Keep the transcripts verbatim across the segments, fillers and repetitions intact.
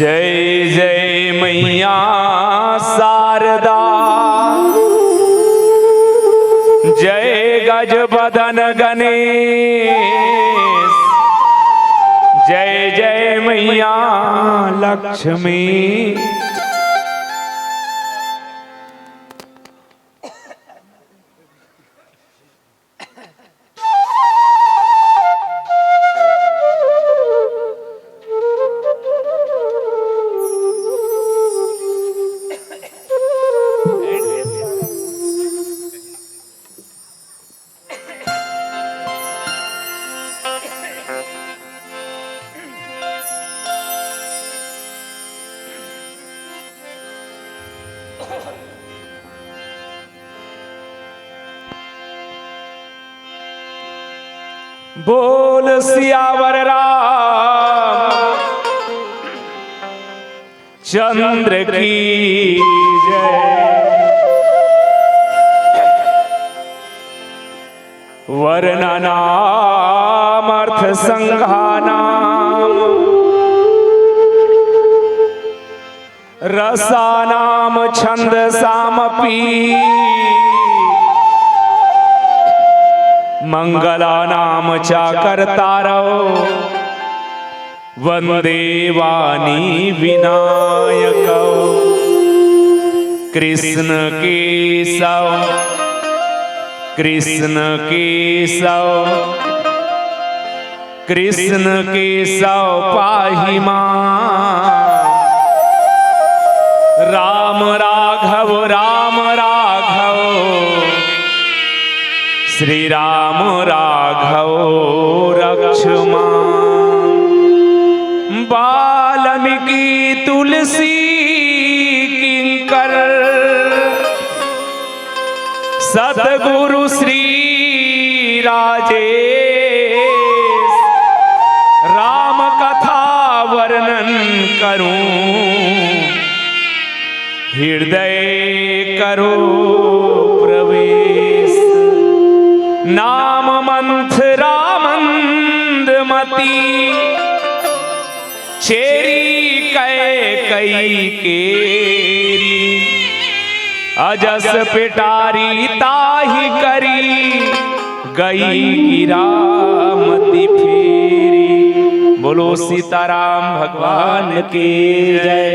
जय जय मैया शारदा, जय गजबदन गणेश, जय जय मैया लक्ष्मी। बोल सियावर राम चंद्र की जय। वर्ण नाम अर्थ संघा नाम रसानाम छंदसामपि। मंगलानाम चाकर्तारौ वंदे वाणी विनायकौ। कृष्ण केशव, कृष्ण केशव, कृष्ण केशव पाहि मां। राम राघव, राम राघव, श्री राम राघव रक्ष मां। वाल्मीकि तुलसी किंकर सतगुरु श्री राजेश, राम कथा वर्णन करूं, हृदय करो प्रवेश। नाम मंथरा मंदमती चेरी कैकई केरी, अजस पिटारी ताहि करी, गई गिरामती फेरी। बोलो सीताराम भगवान की जय।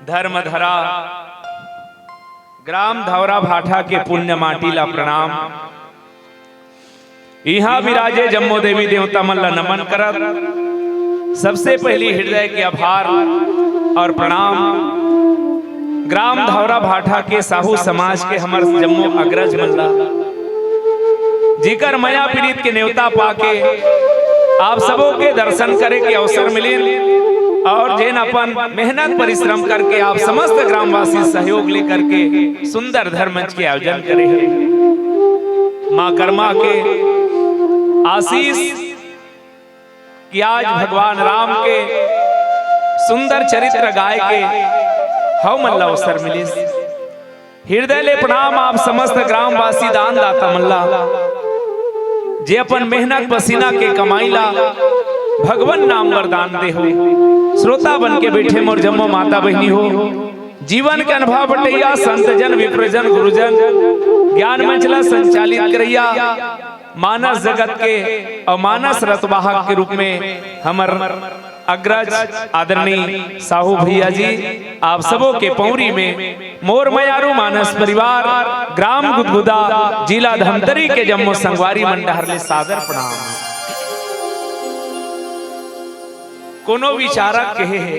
धर्मधरा ग्राम धौरा भाठा के पुण्य माटी ला प्रणाम। इहां विराजे जम्मो देवी देवता मन ला नमन करत, सबसे पहली हृदय के आभार और प्रणाम ग्राम धौरा भाठा के साहू समाज के हमर जम्मो अग्रज मन ला, जिकर मया पीरित के नेवता पाके आप सबो के दर्शन करे के अवसर मिलिन और जेन अपन मेहनत परिश्रम करके आप समस्त ग्रामवासी सहयोग लेकर के सुंदर धर्म मंच के आयोजन करे हे। माँ कर्मा के आशीष कि आज भगवान राम के सुंदर चरित्र गाय के हमन ला अवसर मिलिस। हृदय ले प्रणाम आप समस्त ग्रामवासी दान दाता मन ला, जे अपन मेहनत पसीना के कमाई ला भगवान नाम वरदान दे हो। श्रोता बन के बैठे मोर जम्मो माता बहिनी हो, जीवन के अनुभव बटैया संत जन, विप्र जन, गुरुजन, ज्ञान मंच ला संचालित करैया, मानस जगत के और मानस रथवाहक के रूप में हमर अग्रज आदरणीय साहू भैया जी, आप सबो के पौरी में मोर मयारू मानस परिवार, ग्राम गुदगुदा, जिला धमतरी के जम्मो संगवारी मन डहर ले सादर प्रणाम। कोनो विचारक कहे हे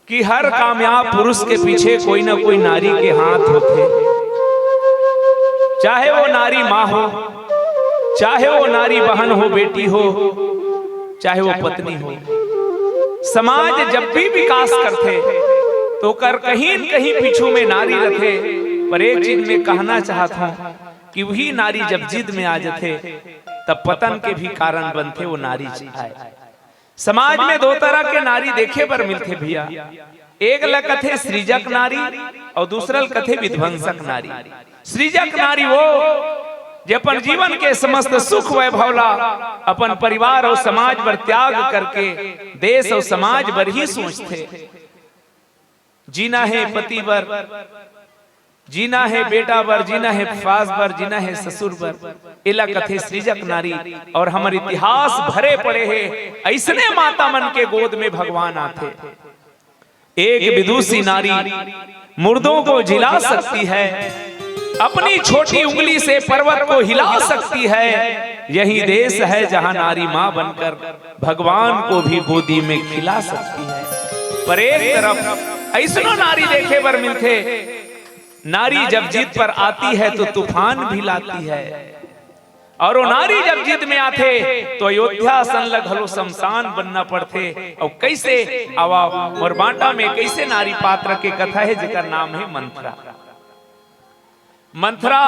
कि हर कामयाब पुरुष के पीछे कोई ना कोई नारी के हाथ होथे, चाहे वो नारी माँ हो, चाहे वो नारी बहन हो, बेटी हो, चाहे वो पत्नी हो। समाज जब भी विकास करथे तो ओकर कहीं न कहीं पीछू में नारी रथे। पर एक चीज में कहना चाहत हूँ कि वही नारी जब जिद में आ जथे तब पतन के भी कारण बनथे वो नारी आय। समाज में दो तरह के नारी देखे बर मिलथे भैया, एक ल कथे सृजक नारी और दूसरा ल कथे विध्वंसक नारी। सृजक नारी वो जे अपन जीवन के समस्त सुख वैभव ला अपन परिवार अउ समाज बर त्याग करके देश अउ समाज बर ही सोचथे। जीना हे पति बर, जीना हे बेटा बर, जीना हे सास बर, जीना हे ससुर बर, एला कथे सृजक नारी। अउ हमर इतिहास भरे पड़े हे अइसने माता मन के गोद में भगवान आथे। एक विदुषी नारी मुर्दों को जिला सकती है, अपनी छोटी उंगली से पर्वत को हिला सकती है। यही देश है जहां नारी मां बनकर भगवान को भी गोदी में खिला सकती है। पर एक तरफ अइसनो नारी देखे बर मिलथे, नारी जब जिद पर आती है तो तूफान भी लाती है। अउ वो नारी जब जिद में आथे तो अयोध्या असन ल घलो शमशान बनना पड़थे। अउ कइसे? आवा, मोर बांटा में कइसे नारी पात्र के कथा हे जेकर नाम हे मंथरा। मंथरा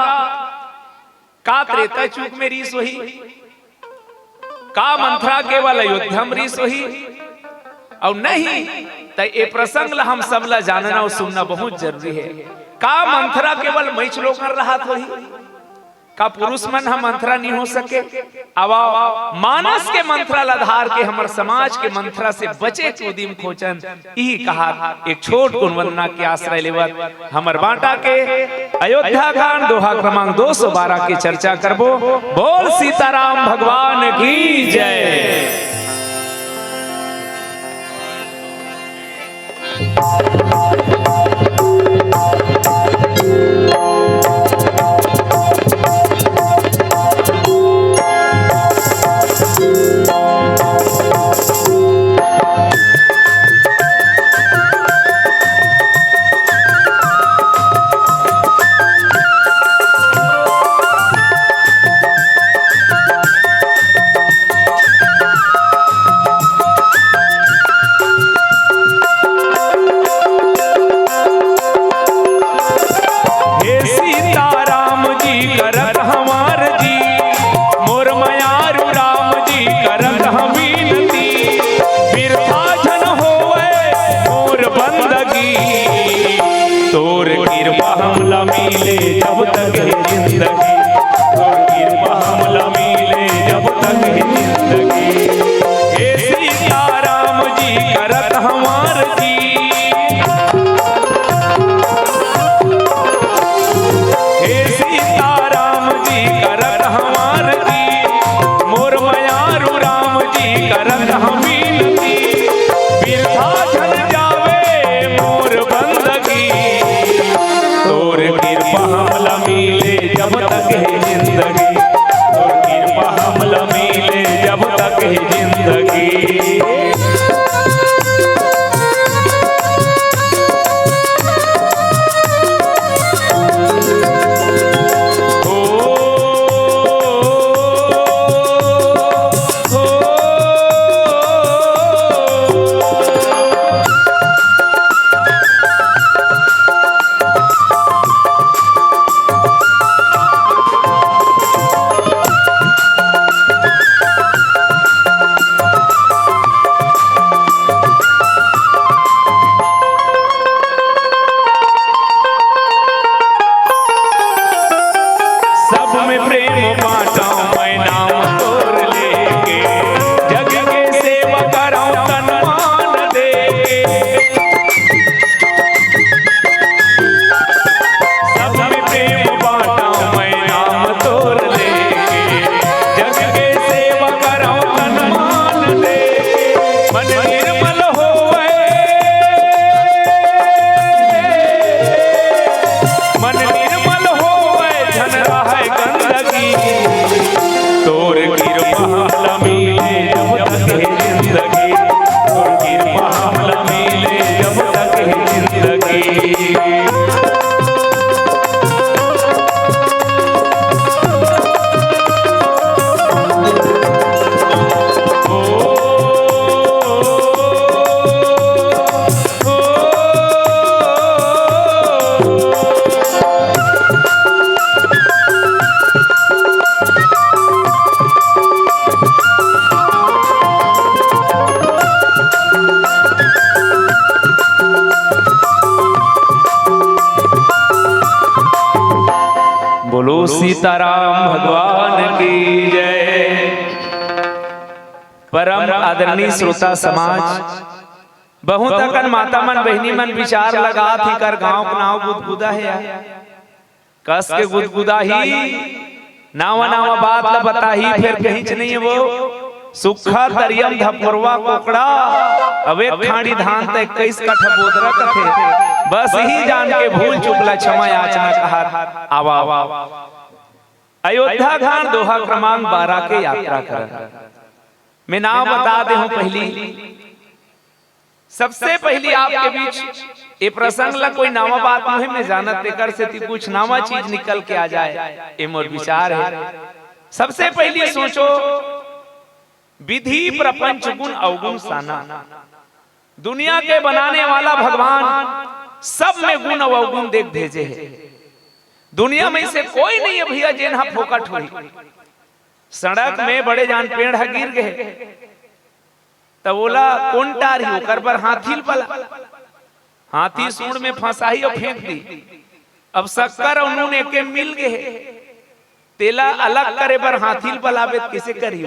का त्रेता चूक में रिहिस होही? का मंथरा केवल अयोध्या में रिहिस होही? अउ नहीं त ए प्रसंग ला हम सब ला जानना अउ सुनना बहुत जरूरी हे। का मंथरा केवल मइच लोगन रहत होही? का पुरुष मन ह मंथरा नहीं हो सके? आवा, मानस के मंथरा ला धार के हमर समाज के मंथरा से बचे के उदिम खोचन। इही कहात एक छोट कुन वंदना के आश्रय लेवत हमर बांटा के अयोध्या कांड दोहा क्रमांक दो सौ बारह के चर्चा करबो। बोल सीताराम भगवान की जय। हे सीताराम जी करत हंव आरजी, मोर मयारू राम जी करत हंव बिनती, बिरथा झन होवय मोर बंदगी, तोर किरपा हमला मिले जब तक हे जिंदगी, तोर किरपा हमला मिले जब तक हे जिंदगी। हे सीताराम जी करत हंव आरजी, हे सीताराम जी करत हंव आरजी, मोर मयारू राम जी करत हंव बिनती, बिरथा झन जावे मोर बंदगी, तोर किरपा हमला मिले जब तक हे जिंदगी, तोर किरपा हमला मिले जब तक हे जिंदगी। परम आदरणीय श्रोता समाज, बहुत अकन माता मन, बहिनी मन विचार लगात हे, एकर गांव के नाव गुदगुदा हे यार। कस के गुदगुदा ही, नावा नावा बात ल बताही, फेर कहींच नहीं हे वो। सुक्खा, तरियम, धपोरवा, कोकड़ा, अब एक खांड़ी धान त इक्कीस कठा बोदरा कथे। बस इही जान के भूल चूक ल क्षमा याचना कहत आवा। अयोध्या कांड दोहा क्रमांक बारह के यात्रा करन। मैं नाव बता दे हूं पहली। सबसे पहली आपके बीच ये प्रसंग ला कोई नवा बात नहीं मैं जानत, तेकर सेती कुछ नवा चीज निकल के आ जाए, ये मोर विचार है। सबसे पहली सोचो, विधि प्रपंच गुण अवगुण साना। दुनिया के बनाने वाला भगवान सब में गुण अउ अवगुण देख भेजे है। दुनिया में से कोई नहीं है भैया, जेन ह फोकट होही। सड़क में बड़े जान पेड़ ह गिर गए, त ओला कोन टारही? ओकर बर हाथी ल बला, हाथी सूंड में फंसाही अउ फेंक दी। अब शक्कर अउ नून एके मिल गे हे, तेला अलग करे बर हाथी ल बलाबे त कइसे करही?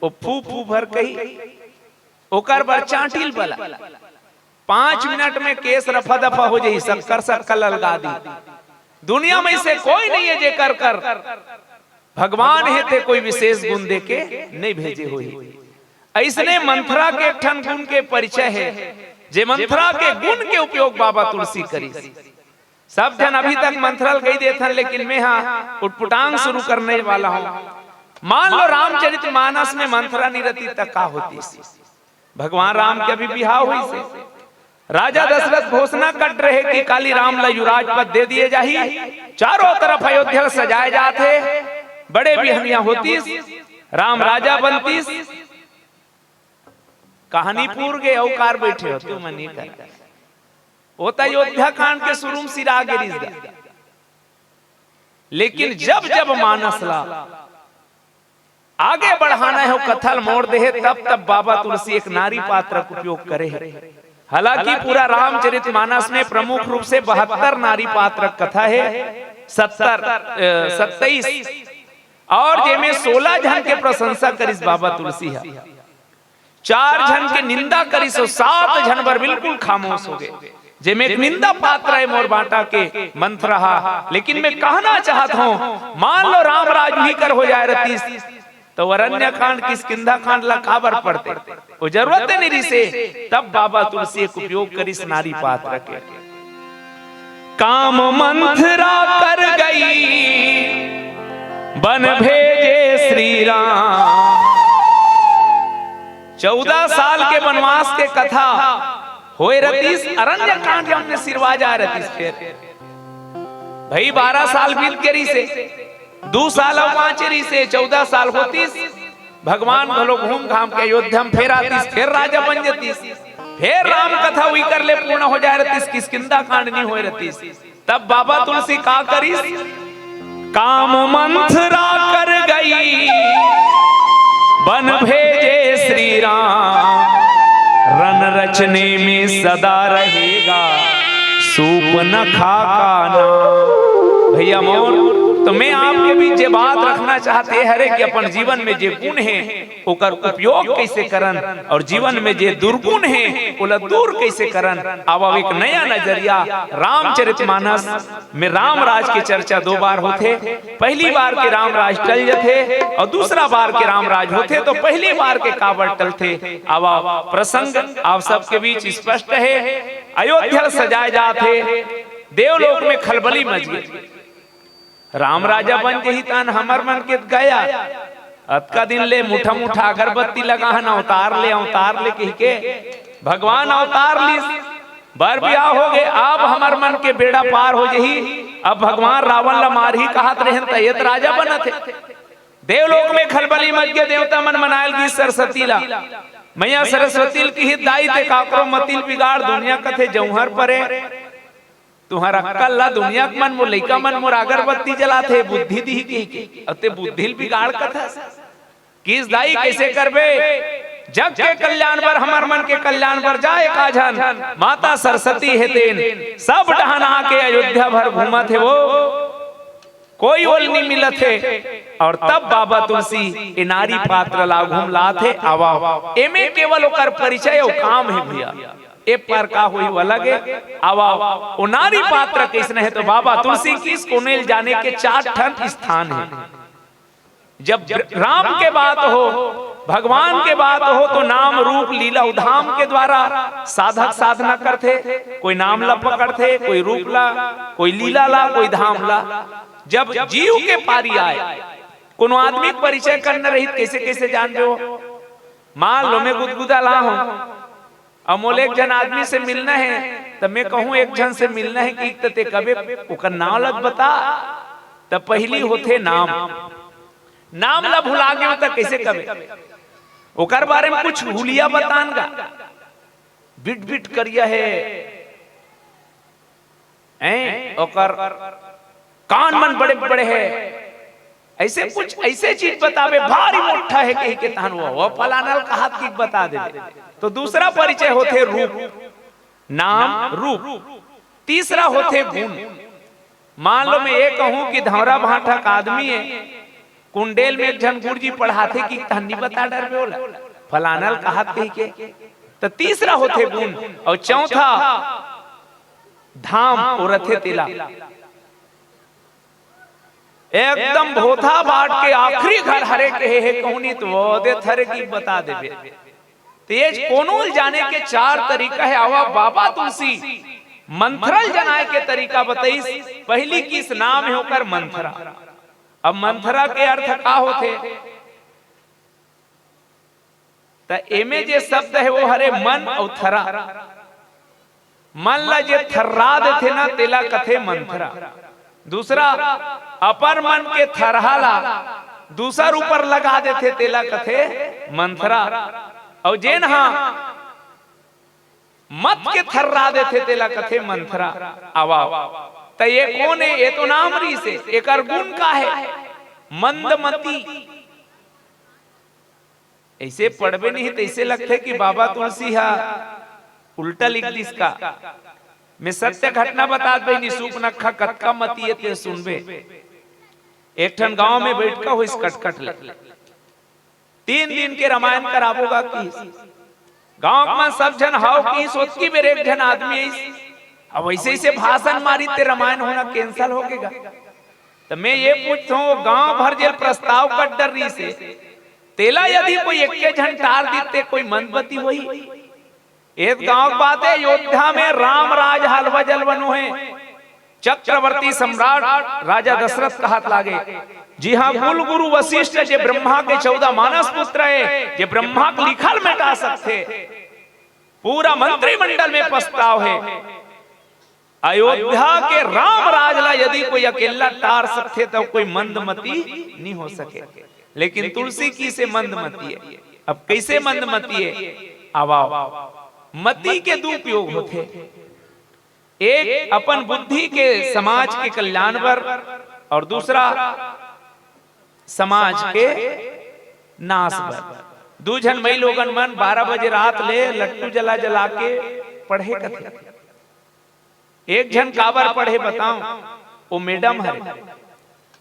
वो फू फू भर कही, ओकर बर चांटी ल बला। पांच मिनट में केस रफा दफा हो जाही, शक्कर शक्कर अलगा दी। दुनिया में से कोई नहीं है जेकर कर भगवान हे ते कोई विशेष गुण देके नहीं भेजे होही। अइसने मंथरा के एक ठन गुण के परिचय है, जे मंथरा के गुण के उपयोग बाबा तुलसी करिस। सब झन अभी तक मंथरा ल कही देथन, लेकिन मैं हा उटपुटांग शुरू करने वाला हूं। मान लो रामचरित मानस में मंथरा नहीं रहती त का होतिस? भगवान राम के अभी बिहाव होइस हे। राजा दशरथ घोषणा कर रहे कि काली राम ला युवराज पद दे दिए जाही, चारों तरफ अयोध्या सजाए जात हे, बड़े बिहनिया होतिस, राम राजा बनतिस। कहानी पूर गे, अउ कार बैठे हो तुम नहीं कर। वो त अयोध्या कांड के शुरू में सिरा गे रिस गा। लेकिन जब जब मानस ला आगे बढ़ाना हे, वो कथा ल मोड़ दे हे, तब तब बाबा तुलसी एक नारी पात्र के उपयोग करे हे। हालांकि पूरा रामचरित मानस में प्रमुख रूप से बहत्तर नारी पात्र कथा हे, सत्तर, अ, सत्ताईस, और जेमे सोलह झन के प्रशंसा करिस बाबा तुलसी ह। चार झन के निंदा करिस अउ सात झन बर बिल्कुल खामोश हो गे, जेमे एक निंदा पात्र हे मोर बांटा के मंथरा हा। लेकिन मैं कहना चाहत हूं, मान लो राम राज उही कर हो जाए रहतिस, त अरण्य कांड किष्किंधा कांड ला काबर पढ़ते? वो जरूरत नहीं रिसे। तब बाबा तुलसी एक उपयोग करिस नारी पात्र के। काम मंथरा कर गई, बन भेजे श्री राम। चौदह साल के वनवास के कथा होए रहतिस, अरण्य कांड हमने सिरवा जाए रहतिस। फेर भाई बारह साल बीत गे रिसे, दू साल अउ बांचे रिसे, चौदह साल होतिस। भगवान घलो घूम घाम के अयोध्या में फेर आतिस, फेर राजा बन जतिस, फेर राम कथा उही कर ले पूर्ण हो जाए रहतिस, किष्किंधा कांड नहीं होए रहतिस। तब बाबा तुलसी का करिस? काम मंथरा कर गई, बन भेजे श्री राम। रन रचने में सदा रहेगा, सूप न खा का नाम। भैया मोर, तो मैं आपके बीच जे बात रखना चाहते हरे कि अपन जीवन में जे गुण हे, ओकर उपयोग कैसे करन, और जीवन में जे दुर्गुण हे, ओला दूर कैसे करन। अब, अब एक नया नजरिया रामचरित मानस में राम राज के चर्चा दो बार होथे। पहली बार के राम राज टल जथे और दूसरा बार के राम राज होथे, तो पहली बार के काबर टलथे? अब, अब प्रसंग आप सबके बीच स्पष्ट हे। अयोध्या सजाए जात हे, देवलोक में खलबली मच गई। राम राजा बन जही तहन हमर मन के गया। अतका दिन ले मुठा मुठा अगरबत्ती लगा हन, अवतार ले, अवतार ले कहिके भगवान अवतार लीस। बर बियाह हो गे, अब हमर मन के बेड़ा पार हो जही। अब भगवान रावण ला मारही कहत रहेन त एत राजा बनत हे। देवलोक में खलबली मच गे, देवता मन मनायल गिस सरस्वती ला। मैया सरस्वती ल किहिस दाई ते काकरो मति ल बिगाड़, दुनिया कथे जौहर परे। तुंहर अक्कल ला दुनिया के मन मोर लइका मन मोर अगरबत्ती जलाथे, बुद्धि दिही कहिके, अउ ते बुद्धि ल बिगाड़ कथस। किहिस दाई कइसे करबे? जग के कल्याण बर, हमर मन के कल्याण बर जाए का झन, माता सरस्वती हे तेन, सब डहन आके अयोध्या भर घूमत हे वो। कोई ओल नी मिलत हे। और तब बाबा तुलसी ए नारी पात्र ला घूम लात हे। आवा, एमे केवल ओकर परिचय अउ काम हे भैया। ए पर का होई वो अलग हे। आवा, ओ नारी पात्र कइसने हे? तो बाबा तुलसी किस कोनेल जाने के चार ठन स्थान हे। जब राम के बात हो, भगवान के बात हो, तो नाम रूप लीला उधाम के द्वारा साधक साधना करथे। कोई नाम ला पकड़थे, कोई रूप ला, कोई लीला ला, कोई धाम ला। जब जीव के पारी आय, कोनो आदमी के परिचय करना रही, कइसे कइसे जानबे हो? मान लो मैं गुदगुदा ला हूं, अब मोला एक झन आदमी से मिलना हे, त मैं कहूं एक झन से मिलना हे कि त ते कबे ओकर नाम ला बता। त पहिली होथे नाम। नाम ला भुला गेंव त कइसे कबे? ओकर बारे में कुछ हुलिया बतान गा। बिट बिट करिया हे, हैं? ओकर कान मन बड़े बड़े हे, अइसे कुछ अइसे चीज बताबे, भारी मोट्ठा हे कहिके, तहन वो, वो फलाना ल कहात कि बता देबे। तो दूसरा परिचय होथे रूप, नाम रूप। तीसरा होथे गुण। मान लो मैं ये कहूं कि धौरा भांठा का आदमी हे, कुंडेल में एक झन गुरुजी पढ़ाथे कि तहन नी बता डरबे ओला, फलाना ल कहात कहिके। त तीसरा होथे गुण। अउ चौथा धाम, ओ रथे तेला। एकदम भोथा बाट के आखिरी घर हरे कहे हे, कहूं नी त वो दे थरे कि बता देबे। तेज कोनो ल जाने के चार तरीका हे। आवा, बाबा तुलसी मंथरा ल जनाए के तरीका बतइस। पहिली किस नाम हे ओकर? मंथरा। अब मंथरा के अर्थ का होथे? त एमे जे शब्द हे वो हरे मन अउ थरा। मन ला जे थर्रा देथे ना, तेला कथे मंथरा। दूसरा, अपन मन के थरहा ला दूसर ऊपर लगा देथे, तेला कथे मंथरा। अउ जेन हा मत के थर्रा देथे, तेला कथे मंथरा। आवा, त ये कोन हे? ये तो नाम रिहिसे, एकर गुण का हे? मंदमती। अइसे पढ़बे नहीं, त अइसे लगथे कि बाबा तुलसी हा उल्टा लिख दिस का। मैं सत्य घटना बतात बहिनी, सूपनखा कतका मती हे ते सुनबे। एक ठन गांव में बइठका होइस कटकट ले। तीन दिन के रामायण कराबो गा किहिस। गांव के मन सब झन हव किहिस, ओतकी बेर एक झन आदमी आइस। अब अइसे अइसे भाषण मारिस ते रामायण होना cancel होगे गा। त मैं ये पूछथंव, गांव भर जेल प्रस्ताव कट डर रिहिसे, तेला यदि कोई एक्के झन टार दिस ते कोई मंदमती होही? एत गांव के बात हे, अयोध्या में राम राज हलवा जलवा नोहे। चक्रवर्ती सम्राट राजा दशरथ कहत लागे, जिहां कुल गुरु वशिष्ठ, जे ब्रह्मा के चौदह मानस पुत्र हे, जे ब्रह्मा के लिखल मेटा सकथे, पूरा मंत्रिमंडल में पछताव हे। अयोध्या के राम राज ला यदि कोई अकेला टार सकथे, त कोई मंदमती नी हो सके। लेकिन तुलसी किहिसे मंदमती हे। अब कइसे मंदमती हे? आवा, मती के दू उपयोग होथे। एक अपन बुद्धि के समाज के कल्याण बर, अउ दूसरा समाज के नाश बर। दू झन मई लोगन मन बारह बजे रात ले लट्टू जला जला के पढ़े कथे। एक झन काबर पढ़े बताओ, ओ मैडम हरे।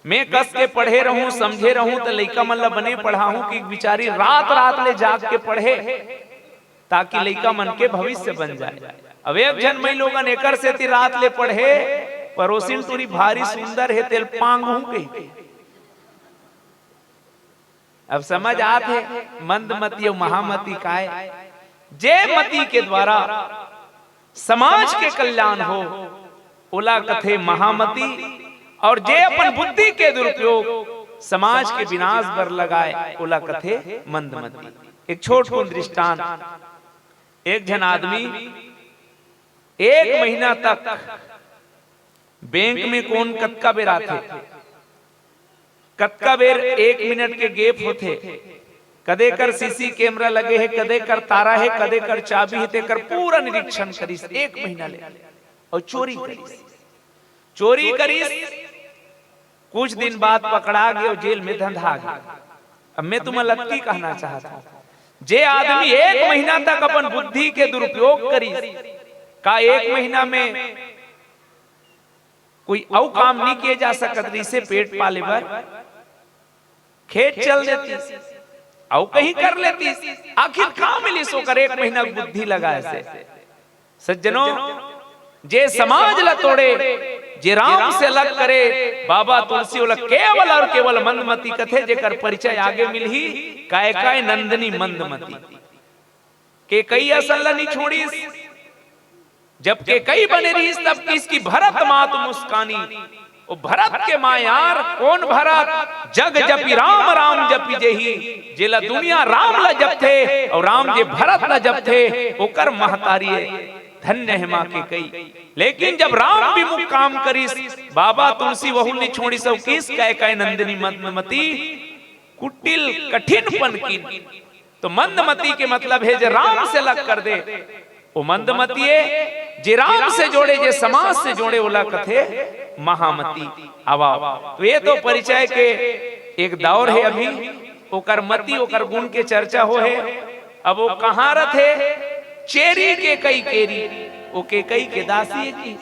मैं कस के पढ़े रहूं, समझे रहूं, त लइका मन ल बने पढ़ाहूं कि बिचारी रात रात ले जाग के पढ़े, ताकि लइका मन के भविष्य बन जाए। अब एक झन मई लोगन एकर सेती रात ले पढ़े, परोसिन टूरी भारी सुंदर हे, तेल पांगहूं कहिके। अब समझ आत हे, मंदमती अउ महामती काय? जे मती के द्वारा समाज के कल्याण हो, ओला कथे महामती, अउ जे अपन बुद्धि के दुरुपयोग समाज के विनाश बर लगाय, ओला कथे मंदमती। एक छोटकुन दृष्टांत, एक झन आदमी एक महीना तक बैंक में कोन कतका बेर आथे, कतका बेर एक मिनट के gap होथे, कदे कर CC camera लगे हे, कदे कर तारा हे, कदे कर चाबी हे, तेकर पूरा निरीक्षण करिस एक महीना ले, अउ चोरी करिस। चोरी करिस, कुछ दिन बाद पकड़ा गे अउ जेल में धंधा गे। अब मैं तुमन ल अतकी कहना चाहत हूं, जे आदमी एक महीना तक अपन बुद्धि के दुरुपयोग करिस, का एक महीना में कोई अउ काम नहीं किए जा सकत रहिसे पेट पाले बर, खेत चल देतिस, अउ कहीं कर लेतिस। आखिर का मिलिस ओकर एक महीना के बुद्धि लगाए से? सज्जनों, जे समाज ला तोड़े, जे राम से अलग करे, बाबा तुलसी ओला केवल और केवल मंदमती कथे, जेकर परिचय आगे मिलही। काय काय नंदिनी मंदमती, केकई असन ला नहीं छोड़िस। जब केकई बने रहिस, तब किहिस कि भरत मात मुस्कानी। ओ भरत के मायार, कौन भरत? जग जपी राम, राम जपी जेही। जेला दुनिया राम ला जपथे, और राम जे भरत ला जपथे, ओकर महतारी ए। धन्य हे माँ केकई। लेकिन जब राम विमुख काम करिस, बाबा तुलसी वहू नहीं छोड़िस, अउ किहिस काय काय नंदिनी मंदमती, कुटिल कठिन पन कीन। तो मंदमती के मतलब हे जे राम से अलग कर दे, ओ मंदमती ए। जे राम से जोड़े, जे समाज से जोड़े, ओला कथे महामती। आवा, तो ये तो परिचय के एक दौर हे अभी, ओकर मती, ओकर गुण के चर्चा हो हे। अब वो कहाँ रथे? चेरी केकई केरी, ओ केकई के दासी ए जी।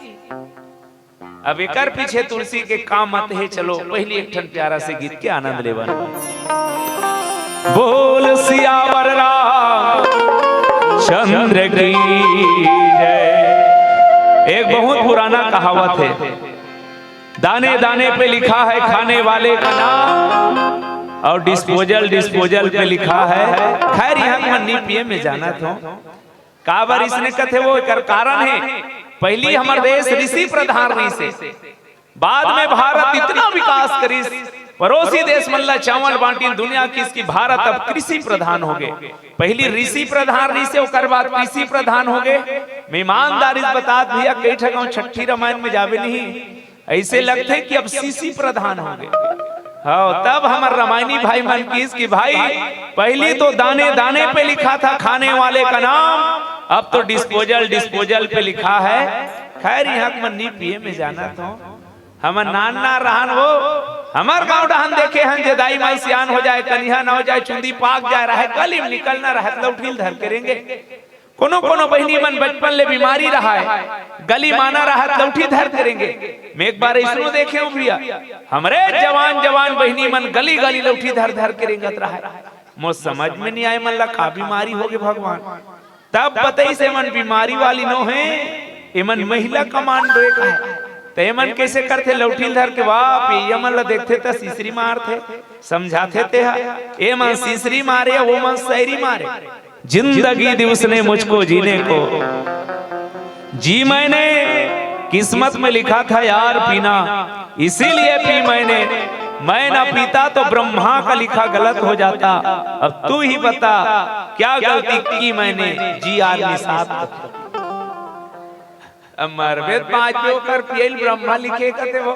अब एकर पीछे तुलसी के का मत हे, चलो पहिली एक ठन प्यारा से गीत के आनंद लेवन। बोल सियावर रामचंद्र की जय। एक बहुत पुराना कहावत हे, दाने दाने पे लिखा है खाने वाले का नाम, और डिस्पोजल डिस्पोजल पे लिखा है। खैर, इहाँ मन नहीं पिए, मैं जानत हों। काबर इसने कथे वो, एकर कारण हे, पहिली हमर देश ऋषि प्रधान रहिसे, बाद में भारत इतना विकास करिस, पड़ोसी देश मन ला चावल बांटिन, दुनिया किहिस कि भारत अब कृषि प्रधान होगे। पहिली ऋषि प्रधान रहिसे, ओकर बाद कृषि प्रधान होगे। मैं ईमानदारी से बतात भैया, कई ठा गाँव छट्ठी रामायण में जाबे नहीं, अइसे लगथे कि अब सीसी प्रधान होगे। हाँ, तब हमर रामायणी भाई मन किहिस कि भाई, पहिली तो दाने दाने पे लिखा था खाने वाले का नाम, अब तो डिस्पोजल डिस्पोजल पे लिखा है। खैर, इहाँ के मन नहीं पिए, मैं जानत हों। हमन नान नान रहन वो, हमर गाँव डहन देखे हन, जे दाई माई सियान हो जाए, कनिहा न हो जाए, चुंदी पाक जाए, रहे गली में निकलना रहत लौठी ल धर के रेंगे। कोनो कोनो बहिनी मन बचपन ले बीमारी रहय, गली माना रहत लौठी धर के रेंगे। मैं एक बार अइसनो देखे हों भैया, हमरे जवान जवान बहिनी मन गली गली लौठी धर धर के रेंगत रहय। मोर समझ में नहीं आए, मन ला का बीमारी होगे भगवान। तब बतइस, एमन बीमारी वाली नो हे, एमन महिला कमांडो ए कहे। त एमन कइसे करथे? लौठी ल धर के, बाप, ये मन ला देखथे त सिसरी मारथे, समझाथे तेहा, एमन सिसरी मारे, वो मन सैरी मारे। जिंदगी दी उसने मुझको जीने को, जी मैंने, किस्मत में लिखा था यार पीना, इसीलिए पी मैंने। मैं ना पीता तो ब्रह्मा का लिखा गलत हो जाता। अब तू ही बता, क्या गलती की मैंने, जी यार निषाद। अब मरबे त बाँचबे, ओकर पियई ल ब्रह्मा लिखे कथे वो।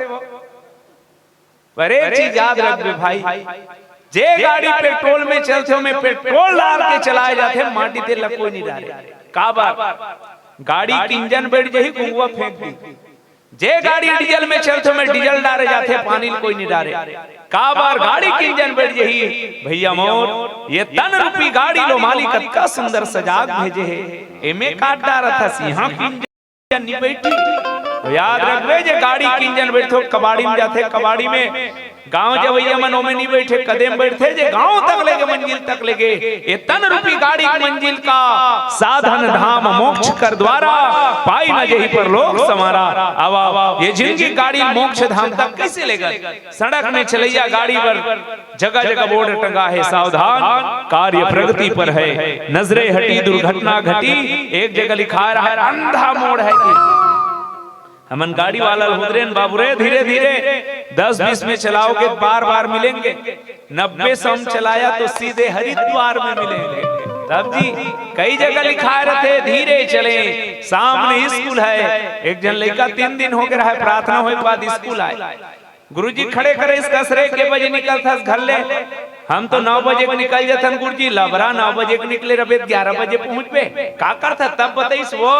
पर एक चीज याद रखबे भाई, जे गाड़ी पेट्रोल में चलथे, ओमे पेट्रोल डाल के चलाए जाथे, माटी तेल ला कोई नहीं डारे। काबर? गाड़ी के इंजन बैठ जाही, कुंगुआ फेंक दी। जे गाड़ी डीजल में चलथे, ओमे डीजल डारे जाथे, पानी ल कोई नहीं डारे। काबर? गाड़ी के इंजन बैठ जाही। भैया मोर, ये तन रूपी गाड़ी ल ओ मालिक अतका सुंदर सजा के भेजे हे, एमे काट डारत हस, इहाँ के इंजन नहीं बैठी। तो याद रखबे, जे गाड़ी के इंजन बैठथे, कबाड़ी में जाथे, कबाड़ी में गांव जवइया मन ओमे नहीं बैठे, कदे म बैठथे, जे गांव तक लेगे, मंजिल तक लेगे। ये तन रूपी गाड़ी के मंजिल का साधन धाम मोक्ष कर द्वारा, पाई न जेहि परलोक संवारा। आवा, ये जिंदगी गाड़ी मोक्ष धाम तक कइसे लेगन? सड़क में चलइया गाड़ी बर जगह जगह बोर्ड टंगा हे, सावधान, कार्य प्रगति पर है, नजरे हटी दुर्घटना घटी, एक जगह लिखाए रहा अंधा मोड़ है कि हमन गाड़ी वाला ल हुदरेन, बाबू रे, धीरे धीरे, दस बीस में चलाओगे, बार बार मिलेंगे, नब्बे सौ में चलाया तो सीधे हरिद्वार में मिलेंगे। तब जी, कई जगह लिखाए रहिथे, धीरे चले, सामने स्कूल है। एक झन लइका तीन दिन होगे रहा हे, प्रार्थना होय के बाद स्कूल आए। गुरुजी खड़े करे, इस कसरे के बजे निकलथस घर ले? हम तो नौ बजे के निकल जथन गुरुजी। लबरा, नौ बजे के निकले रहिबे त ग्यारह बजे पहुंचबे, का करथस? तब बतइस वो,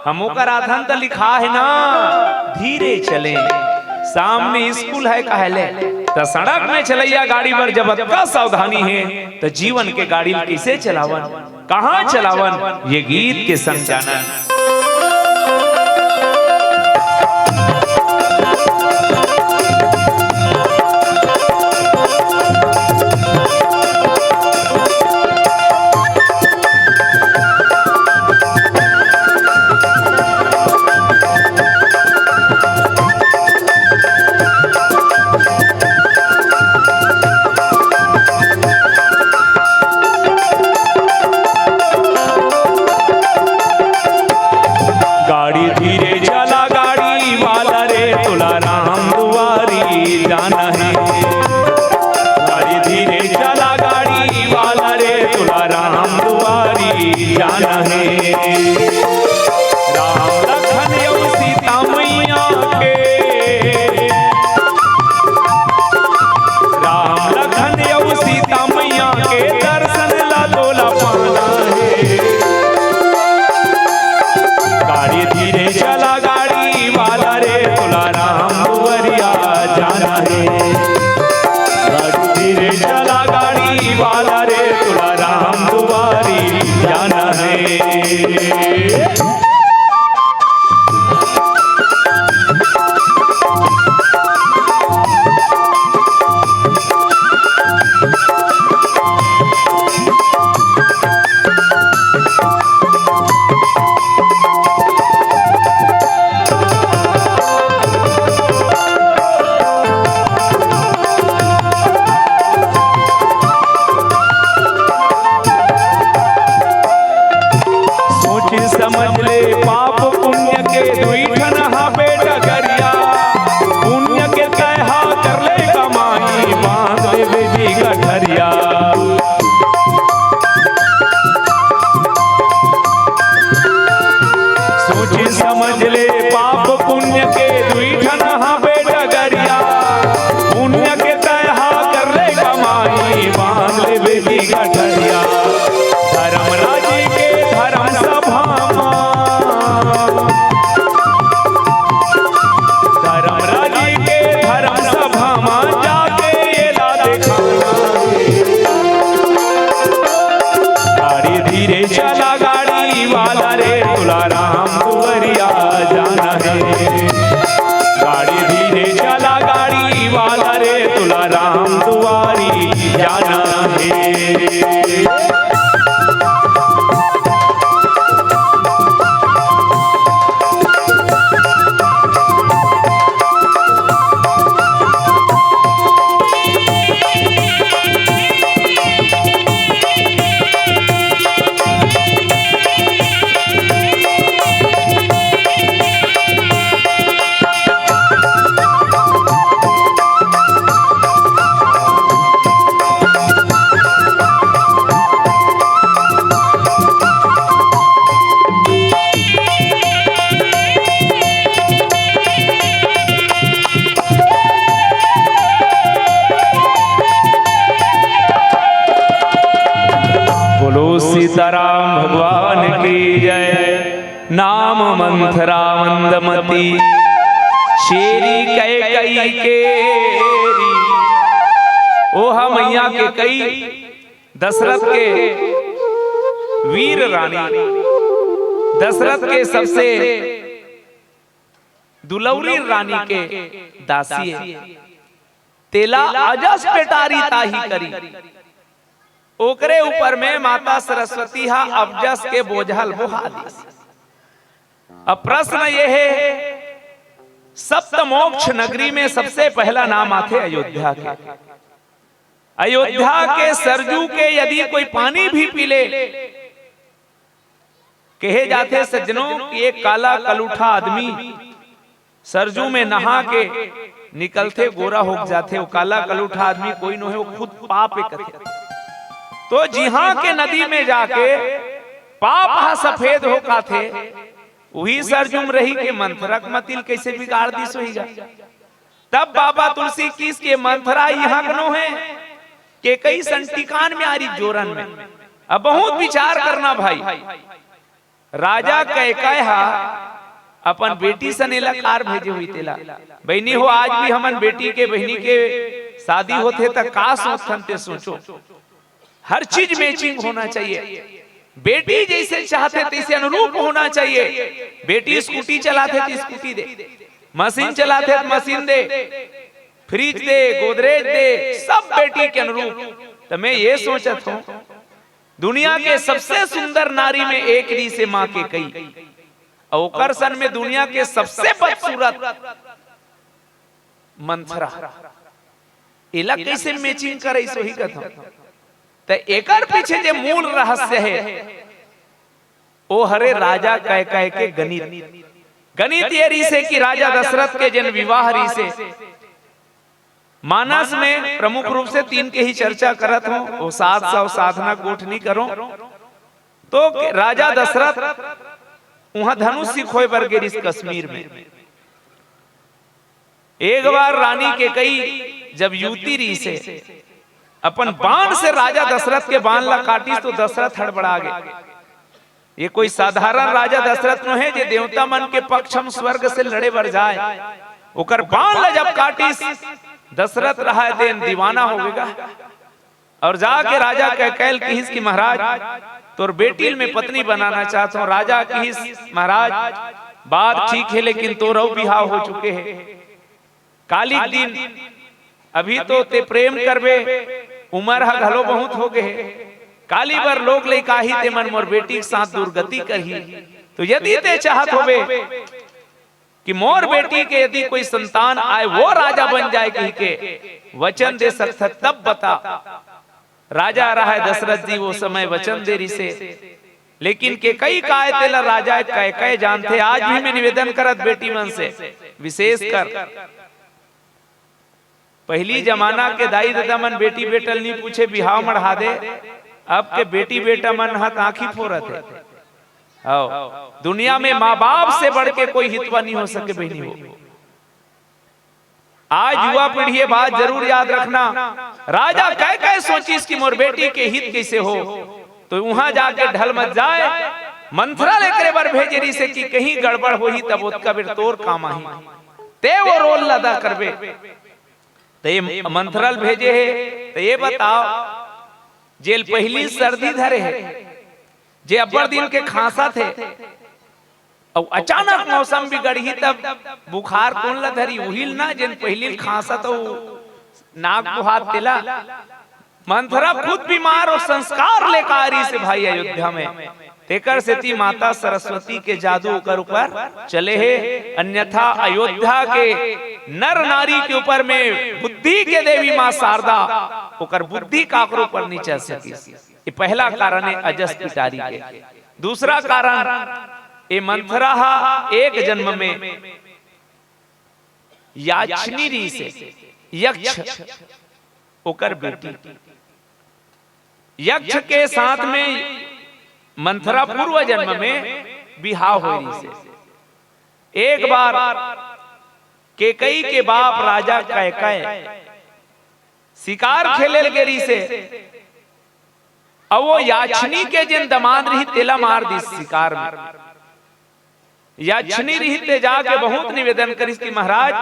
हम ओकर आथन त लिखा हे ना, धीरे चले, सामने स्कूल है कहे ले। त सड़क में चलइया गाड़ी बर जब अतका सावधानी हे, त जीवन के गाड़ी ल कइसे चलावन, कहाँ चलावन, ये गीत के संग जानन। जाना हे। राम लखन अउ सीता मैया के, राम लखन अउ सीता मैया के दर्शन ला तोला पाना हे। गाड़ी धीरे चला, गाड़ी वाला रे, तोला राम दुआरिया जाना हे। गाड़ी धीरे चला, गाड़ी वाला रे, तोला राम दुआरी जाना हे। सोच समझ ले, पाप पुण्य के दुई ठन हाबे डगरिया। पुण्य के तय हा कर ले कमाई, बांध ले बेबी गठरिया। सोच समझ ले, पाप पुण्य के दुई ठन हाबे डगरिया। पुण्य के तय हा कर ले कमाई, बांध ले बेबी गठरिया। धर्म राजी के धर्म सभा मा, धर्म राजी के धर्म सभा मा जाके एला देखाना हे। गाड़ी धीरे चला, गाड़ी वाला रे, तोला राम दुआरिया जाना हे। गाड़ी धीरे चला, गाड़ी वाला रे, तोला राम दुआरी जाना हे। बोलो सीताराम भगवान की जय। नाम मंथरा मंदमती, शेरी कैकई केरी। ओहा मैया कैकई, दशरथ के वीर रानी, दशरथ के सबसे दुलौरी रानी के दासी हे। तेला अजस पेटारी ताही करी। ओकरे ऊपर में माता सरस्वती हा अबजस के बोझल बोहा दिस। अब प्रश्न ये हे, सप्त मोक्ष नगरी में सबसे पहला नाम आथे अयोध्या के। अयोध्या के सरजू के यदि कोई पानी भी पी ले, कहे जाथे सज्जनों कि एक काला कलूठा आदमी सरजू में नहा के निकलथे, गोरा हो जाथे। वो काला कलूठा आदमी कोई नोहे, वो खुद पाप हे कथे। तो जिहां के नदी में जाके पाप हा सफेद हो काथे, उही सरजू में रही के मंथरा के मतिल कैसे बिगाड़ दिस होही गा। तब बाबा तुलसी किहिस के मंथरा इहां के नोहे, कैकई संटिकान में आरी जोरन में। अब बहुत विचार करना भाई। राजा कैकय हा अपन बेटी सन एला कार भेजे हुई तेला, बहिनी हो, आज भी हमन बेटी के, बहिनी के शादी होथे त का सोचथन ते सोचो। हर चीज मैचिंग होना चाहिए। बेटी जैसे चाहथे तैसे अनुरूप होना चाहिए। बेटी स्कूटी चलाथे त स्कूटी दे, मशीन चलाथे त मशीन दे, फ्रिज दे, गोदरेज दे, सब बेटी के अनुरूप। त मैं ये सोचत हूं, दुनिया के सबसे सुंदर नारी में एक रिहिसे मां कैकई, अउ ओकर सन में दुनिया के सबसे बदसूरत मंथरा। एला कैसे मैचिंग करे, सोही कथम। त एकर पीछे जे मूल रहस्य हे, ओ हरे राजा कैकय के गणित। गणित ये रिहिसे कि राजा दशरथ के जेन विवाह रिहिसे, मानस में प्रमुख रूप से तीन के ही चर्चा करत हों, वो सात सौ साधना गोठ नी करों। तो के-, राजा दशरथ उहाँ धनुष सिखोय बर गे रिहिस कश्मीर में। एक बार रानी कैकई जब युवती रिहिसे, अपन बाण से राजा दशरथ के बाण ला काटिस तो दशरथ हड़बड़ा गे। ये कोई साधारण राजा दशरथ नोहे जे देवता मन के पक्ष म स्वर्ग से लड़े बर जाय। ओकर बाण ला जब काटिस, दशरथ रहाय तेन दीवाना हो गे गा। अउ जाके राजा कैकई ल किहिस कि महाराज, तोर बेटी ल मैं पत्नी बनाना चाहत हूँ। राजा किहिस, महाराज, बात ठीक हे, लेकिन तोर अउ बिहाव हो चुके हे। काली के दिन अभी तो ते प्रेम करबे, उमर ह घलो बहुत हो गे हे। काली बर लोग लइका ही ते मन मोर बेटी के साथ दुर्गति करही। तो यदि ते चाहत होबे कि मोर बेटी के यदि कोई संतान आय, वो राजा बन जाय कहिके वचन दे सकत, तब बता। राजा रहाय दशरथ जी, वो समय वचन दे रिहिसे, लेकिन कैकई काय तेला राजा कैकई जानथे। आज भी मैं निवेदन करत बेटी मन से, विशेषकर पहिली जमाना के दाई ददा मन बेटी बेटा ल नी पूछे, बिहाव मढ़ा दे। अब के बेटी बेटा मन ह त आँखी फोरत हे। हव, दुनिया में माँ बाप से बढ़ के कोई हितवा नी हो सके बहिनी हो। आज युवा पीढ़ी ये बात जरूर याद रखना, राजा कैकई सोचिस कि मोर बेटी के हित कइसे हो, तो उहाँ जाके ढल मत जाय। मंथरा ल एकरे बर भेजे रिहिसे कि कहीं गड़बड़ होही तब ओतका बेर तोर काम आही, ते वो रोल ला अदा करबे। त ये मंथरा ल भेजे हे, त ये बताव, जेल पहिली सर्दी धरे हे, जे अब्बड़ दिन के खांसत हे, अउ अचानक मौसम बिगड़ही तब बुखार कोन ला धरही? उही ल ना, जेन पहिली ल खांसत अउ नाक बोहात तेला। मंथरा खुद बीमार अउ संस्कार लेकर आ रिहिसे भाई अयोध्या में। तेकर सेती माता सरस्वती के जादू ओकर ऊपर चले हे, अन्यथा अयोध्या के नर नारी के ऊपर में बुद्धि के देवी माँ शारदा, ओकर बुद्धि काकरो ऊपर नी चल सकिस। ये पहला कारण हे अजस पिटारी के। दूसरा कारण, ये मंथरा हा एक जन्म में याक्षनी रिहिसे, यक्ष, ओकर बेटी। यक्ष के साथ में मंथरा पूर्व जन्म में बिहाव होय रिहिसे। एक बार कैकई के बाप राजा कैकई शिकार खेले ल गे रिहिसे, अउ वो याक्षनी के जेन दमांद रिहिस तेला मार दिस शिकार में। याक्षनी रिहिस ते जाके बहुत निवेदन करिस कि महाराज,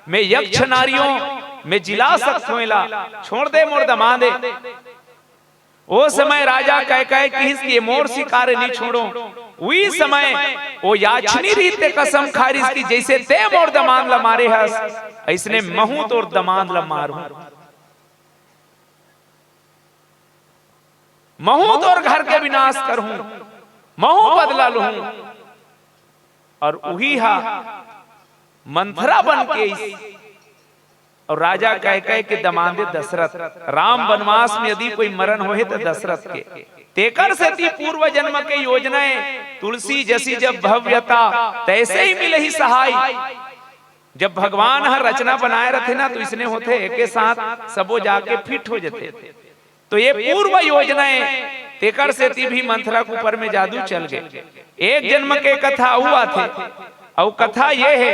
मैं यक्ष नारी हूँ, मैं जिला सकत हूँ एला, छोड़ दे मोर दमांद ए। ओ समय राजा कैकई किहिस कि ये मोर शिकार ए, नी छोड़ों। उही समय ओ याक्षनी रिहिस ते कसम खाय रिहिस कि जइसे ते मोर दमांद ला मारे हस, अइसने महूँ तोर दमांद ला मारूँ। महूँ तोर घर के विनाश करहूँ, महूँ बदला लूहूँ। अउ उही हा मंथरा बन के अइस। अउ राजा कैकई के दमांद ए दशरथ, राम बनवास में यदि कोई मरन होहे त दशरथ के। तेकर सेती पूर्व जन्म के योजना ए, तुलसी जसी जब भव्यता, तैसे ही मिलही सहाय। जब भगवान ह रचना बनाय रथे ना, तो इसने होथे, एके साथ सबो जाके फिट हो जथे। तो ये पूर्व योजना ए, तेकर सेती भी मंथरा के ऊपर में जादू चल गे। एक जन्म के कथा अउ आथे, अउ कथा ये हे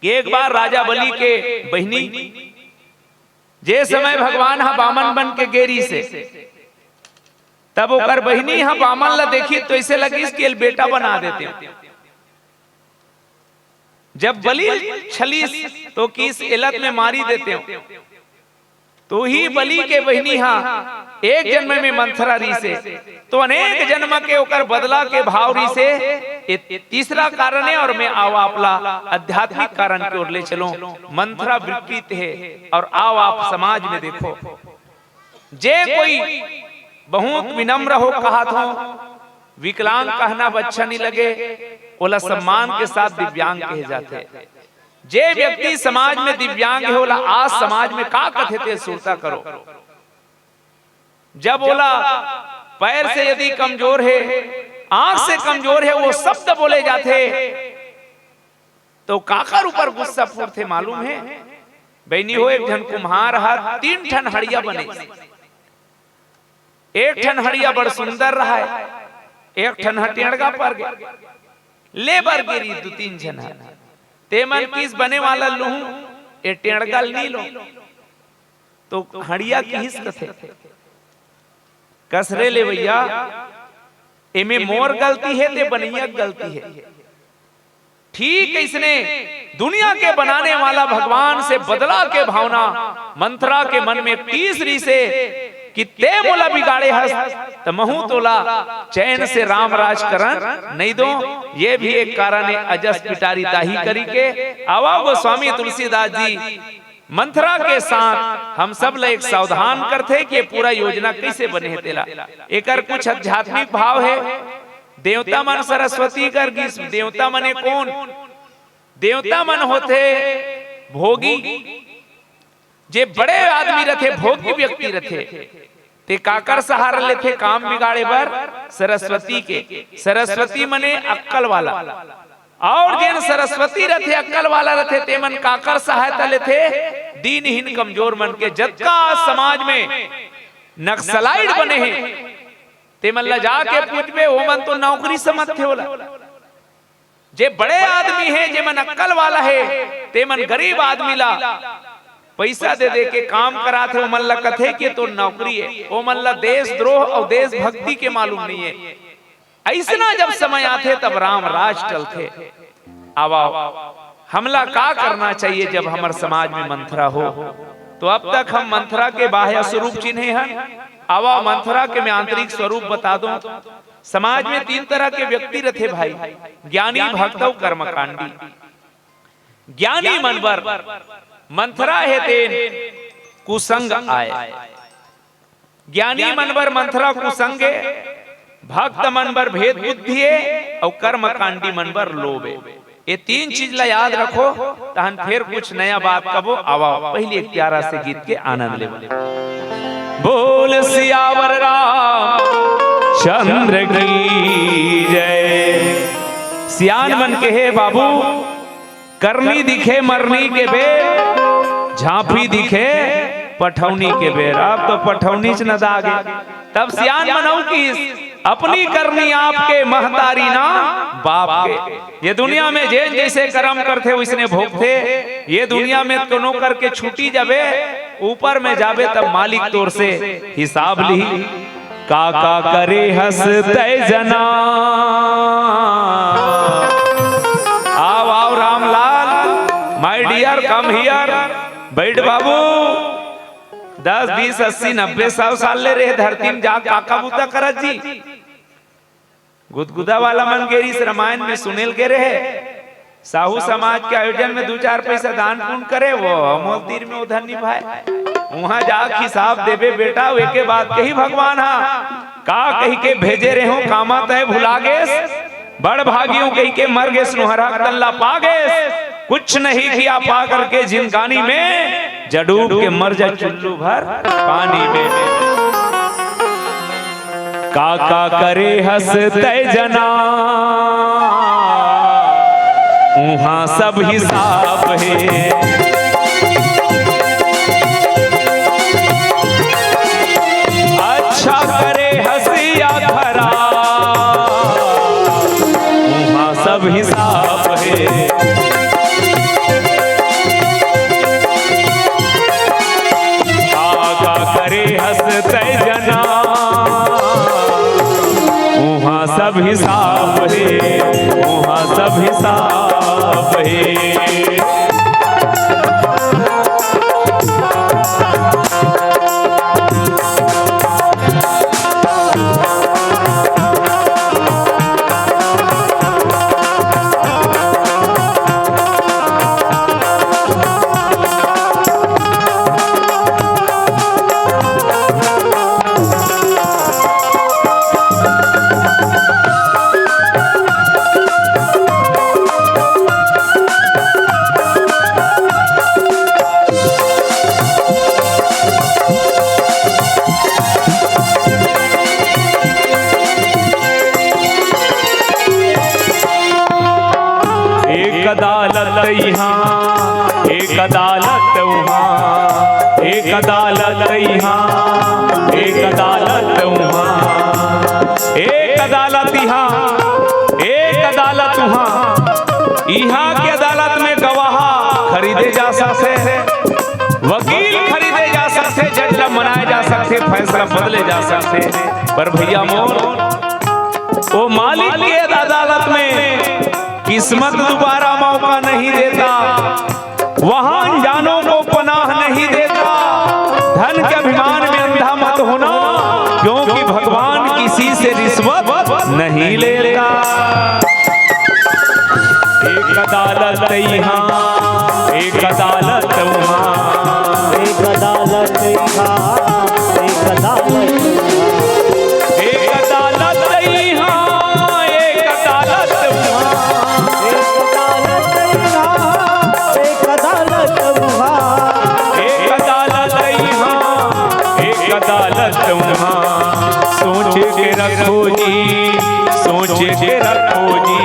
कि एक बार राजा बलि के बहिनी, जे समय भगवान ह बामन बन के गे रिहिसे, तब ओकर बहिनी ह बामन ला देखिस तो अइसे लगिस कि एला बेटा बना देतेंव। जब बलि छलिस तो किहिस एला त मैं मारी देतेंव। तो उही बलि के बहिनी हा एक जन्म में मंथरा रिहिसे, तो अनेक जन्म के ओकर बदला के भाव रिहिसे। ये तीसरा कारण ए, अउ मैं अउ आप ला आध्यात्मिक कारण के ओर ले चलों। मंथरा विकृत हे, अउ अउ आप समाज में देखो, जे कोई बहुत विनम्र हो, कहत हों, विकलांग कहना अब अच्छा नहीं लगे, ओला सम्मान के साथ दिव्यांग कहे जाथे। जे व्यक्ति समाज में दिव्यांग हे, ओला आज समाज में का कथे, ते सुरता करो। जब ओला पैर से यदि कमजोर हे, आंख से कमजोर हे, वो शब्द बोले जाथे, तो काकर ऊपर गुस्सा फूटथे मालूम हे? बहिनी हो, एक झन कुम्हार ह तीन ठन हड़िया बने, एक ठन हड़िया बड़ सुंदर रहय, एक ठन ह टेंड़गा पर गे। ले बर गे रिहिस दू तीन झन ह। तेमन किहिस बने वाला लुहूं, ए टेंड़गा ल नी लों। तो हड़िया किहिस कथे, कस रे लेवइया, एमे मोर गलती हे ते बनइया के गलती हे। ठीक अइसने दुनिया के बनाने वाला भगवान से बदला के भावना मंथरा के मन में टीस रिहिसे कि ते मोला बिगाड़े हस, त महूं तोला चैन से राम राज करन नइ दों। ये भी एक कारण हे अजस पिटारी ताही करी के। आवा गोस्वामी तुलसीदास जी मंथरा के साथ हम सब ल एक सावधान करथे कि ये पूरा योजना कइसे बने हे तेला। एकर कुछ आध्यात्मिक भाव हे। देवता मन सरस्वती कर गिस, देवता मन ए कोन? देवता मन होथे भोगी। जे बड़े आदमी रथे, भोगी व्यक्ति रथे, ते काकर सहारा लेथे काम बिगाड़े बर? सरस्वती के। सरस्वती मने अक्कल वाला। अउ जेन सरस्वती रथे, अक्कल वाला रथे, तेमन काकर सहायता लेथे? दीनहीन कमजोर मन के। जतका समाज में नक्सलाइट बने हे, तेमन ला जाके पूछबे, ओमन तो नौकरी समझथे ओला। जे बड़े आदमी हे, जेमन अक्कल वाला हे, तेमन गरीब आदमी ला पइसा दे दे के काम कराथे, ओमन ला कथे कि तोर नौकरी हे, ओमन ला देशद्रोह अउ देशभक्ति के मालूम नइ हे। अइसना जब समय आथे, तब राम राज टलथे। आवा, हमला का करना चाहिए, जब हमर समाज में मंथरा हो? तो अब तक हम मंथरा के बाह्य स्वरूप चिन्हे हन, आवा, मंथरा के मैं आंतरिक स्वरूप बता दों। समाज में तीन तरह के व्यक्ति रथे भाई, ज्ञानी, भक्त अउ कर्मकांडी। ज्ञानी मन बर मंथरा हे तेन कुसंग आय। ज्ञानी मन बर मंथरा कुसंग ए, भक्त मन बर भेद बुद्धि ए, अउ कर्मकांडी मन बर लोभ ए। ये तीन चीज ला याद रखो, तहन फेर कुछ नया बात कबो। आवा, पहिली एक प्यारा से गीत के आनंद लेबो। बोल सियावर रामचंद्र की जय। सियान मन कहे बाबू, करनी दिखे मरनी के बेर, झांपी दिखे पठौनी के बेर। अब तो पठौनीच नंदा गे। तब सियान मन अउ किहिस, अपनी करनी आपके, महतारी ना बाप के। ये दुनिया में जेन जइसे करम करथे, वइसने भोगथे। ये दुनिया में कोनो करके छूटी जाबे, ऊपर में जाबे, तब मालिक तोर से हिसाब लिही। का का करे हस तै जना। आव, आव Ramlal, my dear, come here। बइठ बाबू। दस, बीस, अस्सी, नब्बे, सौ साल ले रहे धरती में, जा का का बूता करत जी। गुदगुदा वाला मन गे रिहिस, रामायण में सुने ल गे रहे। साहू समाज के आयोजन में दू चार पइसा दान पुण्य करे, वो अमोल तीर में ओधर निभाए। उहाँ जाके हिसाब देबे बेटा, एके बात कही भगवान हा, का कहिके भेजे रेहेंव, कामा तैं भुला गेस, बड़ भागी हूँ कहिके मर गेस, नोहरहा तन ला पा गेस, कुछ नहीं किया पा करके जिंदगानी में, जा डूब के मर जा चुल्लू भर पानी में। का का करे हस तै जना, उहाँ सब हिसाब हे। अच्छा करे हस या खराब, उहाँ सब हिसाब हे। का का करे हस तै जना, उहाँ सब हिसाब हे, उहाँ सब हिसाब हे। एक अदालत इहाँ, एक अदालत उहाँ, एक अदालत इहाँ, एक अदालत उहाँ। एक अदालत इहाँ, एक अदालत उहाँ। इहाँ के अदालत में गवाह खरीदे जा सकथे, वकील खरीदे जा सकथे, जज ला मनाए जा सकथे, फैसला बदले जा सकथे। पर भैया मोर, वो मालिक के अदालत में किस्मत दोबारा मौका नहीं देता, वहां अनजानों को पनाह नहीं देता। धन के अभिमान में अंधा मत होना, क्योंकि भगवान किसी से रिश्वत नहीं लेता। एक अदालत यहाँ, एक अदालत वहाँ। एक अदालत यहाँ, एक अदालत वहाँ। एक अदालत यहाँ, एक अदालत वहाँ। एक अदालत यहाँ, एक अदालत वहाँ। एक अदालत यहाँ, एक अदालत वहाँ। सोच के रखो जी, सोच के रखो जी,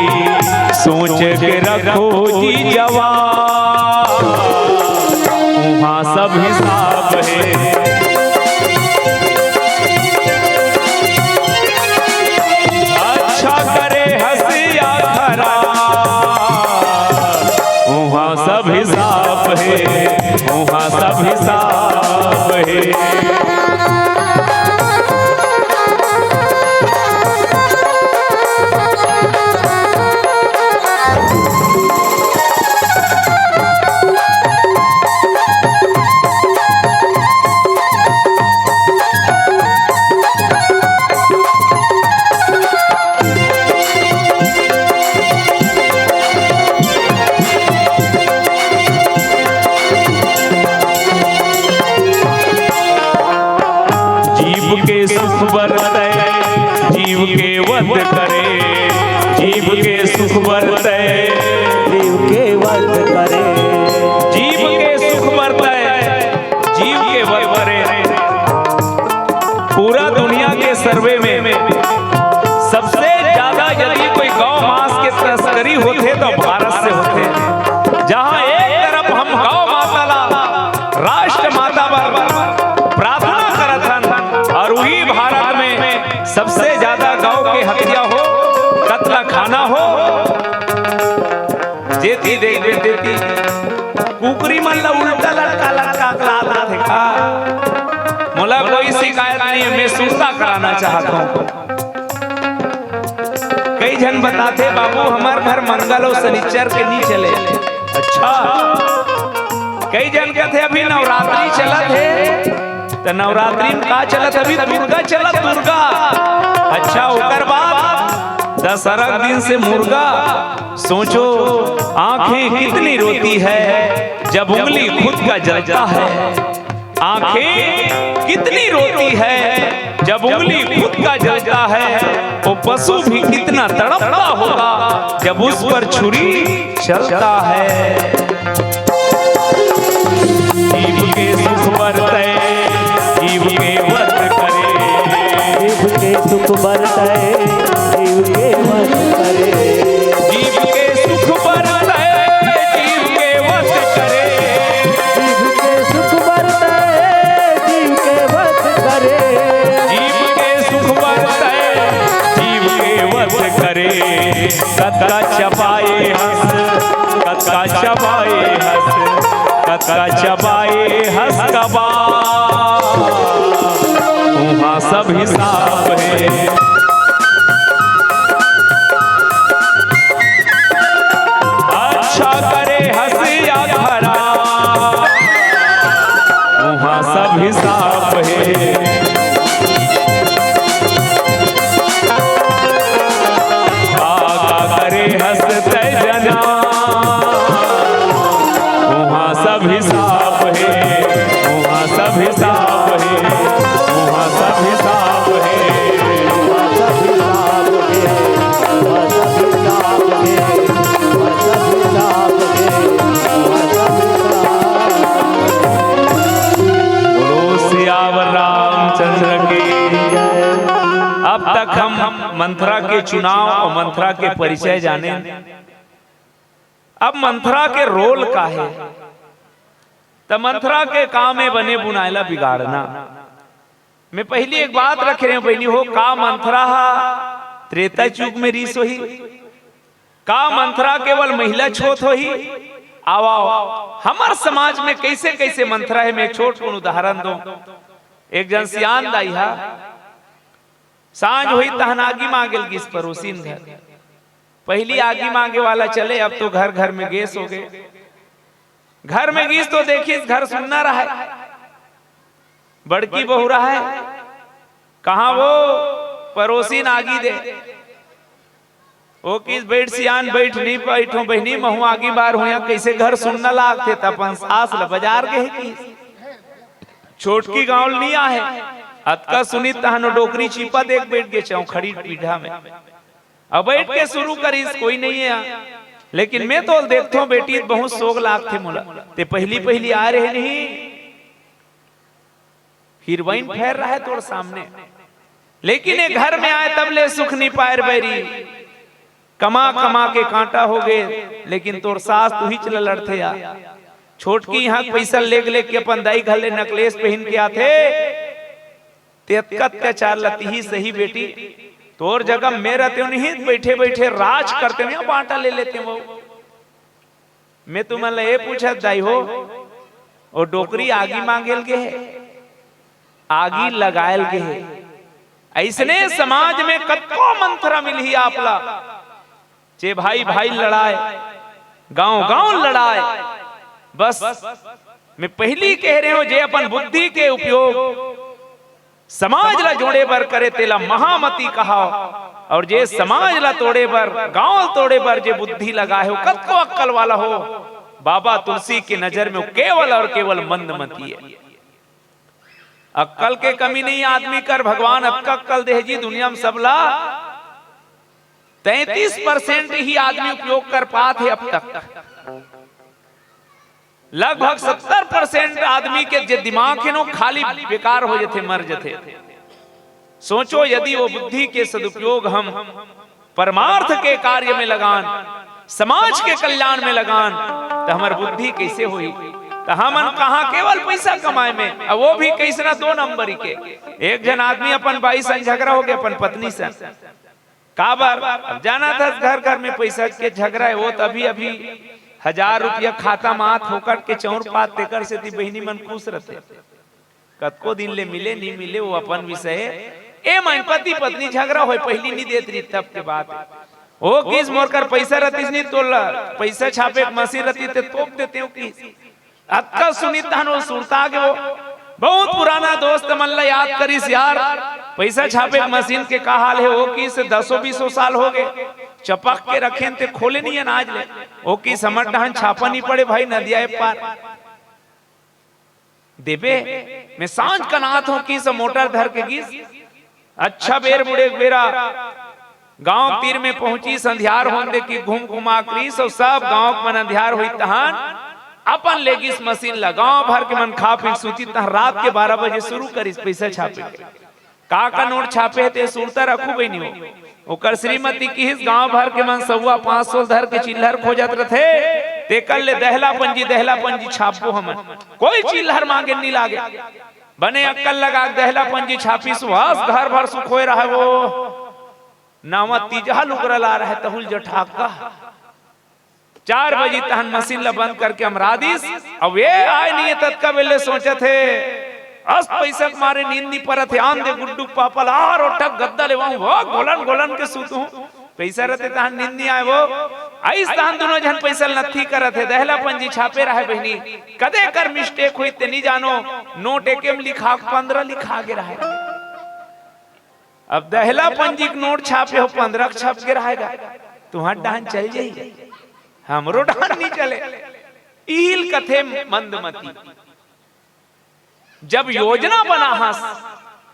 सोच के रखो जी जवाब। वहाँ सब हिसाब है। अच्छा करे हंस या खराब, वहाँ सब हिसाब है, वहाँ सब हिसाब है। जीव के सुख बर तैं, जीव के वध करे। जीव के सुख बर तैं, जीव के वध करे। जीव के सुख बर तैं, जीव के वध करे। पूरा दुनिया के सर्वे में सबसे ज्यादा यदि कोई गौ मांस के तस्करी होथे तो भारत से होथे, जहां एक तरफ हम गौ माता ला राष्ट्रमाता बर प्रार्थना करत हन, और वही भारत में सबसे ज्यादा गौ के हत्या हो, कत्ल खाना हो। जेती देखबे तेती कुकरी मन ला उल्टा लटका लटका के लात रथे का। मोला कोई शिकायत नहीं है, मैं सुरता कराना चाहत हूँ। कई झन बताथे, "बाबू, हमर घर मंगल अउ शनिचर के नी चले।" अच्छा, कई झन कथे, "अभी नवरात्रि चलत हे, त नवरात्रि में का चलत? अभी दुर्गा चलत, दुर्गा।" अच्छा, ओकर बाद दशहरा के दिन से मुर्गा। सोचो, आंखें कितनी रोती है जब उंगली खुद का जलता है। आंखें कितनी रोती है जब उंगली खुद का जलता है, वो पशु भी कितना तड़पता होगा जब उस पर छुरी चलता है। जीव के सुख बर तैं, जीव के वध करे। जीव के सुख बर तैं, जीव के वध करे। जीव के सुख बर तैं, जीव के वध करे। जीव के सुख बर तैं, जीव के वध करे। जीव के सुख बर तैं, जीव के वध करे। कतका चबाए हस, कतका चबाए हस, कतका चबाए हस कबाब। उहाँ सब हिसाब हे। अच्छा करे हस या खराब, उहाँ सब हिसाब हे। का, का करे हस तैं जना, उहाँ सब हिसाब हे, उहाँ सब हिसाब हे, उहाँ सब हिसाब हे। बोलो सियावर रामचंद्र की। अब तक हम मंथरा के चुनाव और मंथरा के परिचय जाने। अब मंथरा के रोल का हे? त मंथरा के काम हे बने बुनाए ला बिगाड़ना। मैं पहिली एक बात रखे रहेंव बहिनी हो, का मंथरा हा त्रेता युग में रिहिस होही। का मंथरा केवल महिला छूत होही? आवा, हमर समाज में कइसे कइसे मंथरा हे, मैं छोट कुन उदाहरण दों। एक जन सियान दाई हा, सांझ होही तहन आगी मांगे ल गिस परोसिन घर। पहिली आगी मांगे वाला चले, अब तो घर घर में गैस होगे। घर में गिस तो देखिस घर सुन्ना रहय, बड़की बहू रहय, कहाँ वो परोसिन आगी दे। ओ किहिस, "बइठ सियान, बइठ।" "नइ बइठों बहिनी, महूं आगी बारहूं, कइसे घर सुन्ना लागथे।" त अपन सास ल बजार गे हे किहिस। छोटकी गांव ल नइ आहे, अतका सुनिस तहन ओ डोकरी चीपा देख बइठ गे चौखड़ी पीढ़ा में। अब बइठ के सुरू करिस, "कोई नइ हे, लेकिन मैं तोल देखथों बेटी, बहुत सोग लागथे मोला। ते पहिली पहिली आय रहे नहीं, हीरोइन फेर रहे तोर सामने, लेकिन ए घर में आय तब ले सुख नइ पाय रे बइरी। कमा कमा के कांटा होगे, लेकिन तोर सास तुहिच ल लड़थे या।" छोटकी इहां पइसा लेग लेग के अपन दाई घर ले necklace पहिन के आथे। "ते अतका अत्याचार ल तिही सही बेटी, तोर जगह में रहतेंव नहीं, बइठे बइठे राज करतेंव या बांटा ले लेतेंव वो।" मैं तुमन ल ए पूछत दाई हो, ओ डोकरी आगी मांगे ल गे हे, आगी लगाय ल गे हे? अइसने समाज में कतको मंथरा मिलही आप ला, जे भाई भाई ल लड़ाय, गांव गांव ल लड़ाय। बस मैं पहिली कहे रहेंव, जे अपन बुद्धि के उपयोग समाज ला जोड़े बर करे, तेला महामती कहाव। अउ जे समाज ला तोड़े बर, गांव ला तोड़े बर जे बुद्धि लगाय हो, कतको अक्कल वाला हो, बाबा तुलसी के नजर में वो केवल अउ केवल मंदमती हे। अक्कल के कमी नहीं आदमी कर, भगवान अतका अक्कल दे हे जी दुनिया में सबला। तैंतीस percent ही आदमी उपयोग कर पात हे अब तक। लगभग सत्तर percent आदमी के जे दिमाग हे न, खाली बेकार हो जथे, मर जथे। सोचो, यदि वो बुद्धि के सदुपयोग हम परमार्थ के कार्य में लगान, समाज के कल्याण में लगान, त हमर बुद्धि कइसे होही? त हमन कहाँ केवल पइसा कमाय में, अउ वो भी कइसना दो नंबरी के। एक झन आदमी अपन बाई सन झगरा होगे, अपन पत्नी सन। काबर? अब जानत हस, घर घर में पइसा के झगरा हे, वो त अभी अभी हजार रुपया खाता म आत, फोकट के चउर पात, तेकर सेती बहिनी मन खुश रथे। कतको दिन ले मिले, नइ मिले, वो अपन विषय हे। ए मन पति पत्नी झगरा होय, पहिली नइ देत रहिस, तब के बात हे। ओ किहिस, मोर कर पइसा रतिस नहीं, तोला पइसा छापे के मशीन रतिस ते तोप देतेंव किहिस। अतका सुनिस तहन वो सुरता गे वो। बहुत पुराना दोस्त मन ला याद करिस, "यार, पइसा छापे के मशीन के का हाल हे?" ओ किहिस, "दसो बीसो साल होगे, चपक के रखेन ते खोले नइ अन आज ले।" ओ किहिस, "हमर डहन छापा नइ पड़े भाई, नदिया ए पार।" देबे, मैं सांझ कन आत हों किहिस, मोटर धर के गिस। अच्छा बेर बुड़े बेरा गांव तीर में पहुंचिस, अंधियार होन दे कि घूम घुमा करिस, अउ सब गांव के मन अंधियार होई तहन अपन लेगिस मशीन ला। गांव भर के मन खा पी सूतिस तहन रात के बारह बजे सुरू करिस पइसा छापे के। का का नोट छापे हे ते सुरता रखू बहिनी हो। ओकर श्रीमती किहिस, "गांव भर के मन सौवा पांच सौ धर के चिल्हर खोजत रथे, तेकर ले दहला पंजी, दहला पंजी छापबो हमन। कोई चिल्हर मांगे नइ लागे।" बने अक्कल लगा के दहला पंजी छापिस, बस घर भर सुखोय रहय वो। नावा तीजहा लुगरा ला रहय, तहू ल जठा का। चार बजे तहन मशीन ला बंद करके अमरा दिस। अब ए आय नइ हे, ततका बेले सोचत हे, अस पइसा के मारे नींद नइ परत हे, आन दे गुड्डू के पापा ला, आर ओठक गद्दा लेवाऊं, वो गोलन गोलन के सुतहूं। पइसा रहिते तहन नींद नइ आय वो। अइस तहन दूनों झन पइसा ल नत्थी करत हे, दहला पंजी छापे रहय बहिनी, कदे कर mistake होई ते नइ जानो, नोट एके में लिखा के पंद्रह लिखा गे रहय। अब दहला पंजी के नोट छापे हो, पंद्रह के छप गे रहय गा, तुंहर डहन चल जाही, हमरो डहन नइ चले। इही ल कथे मंदमती। जब योजना बनाहस,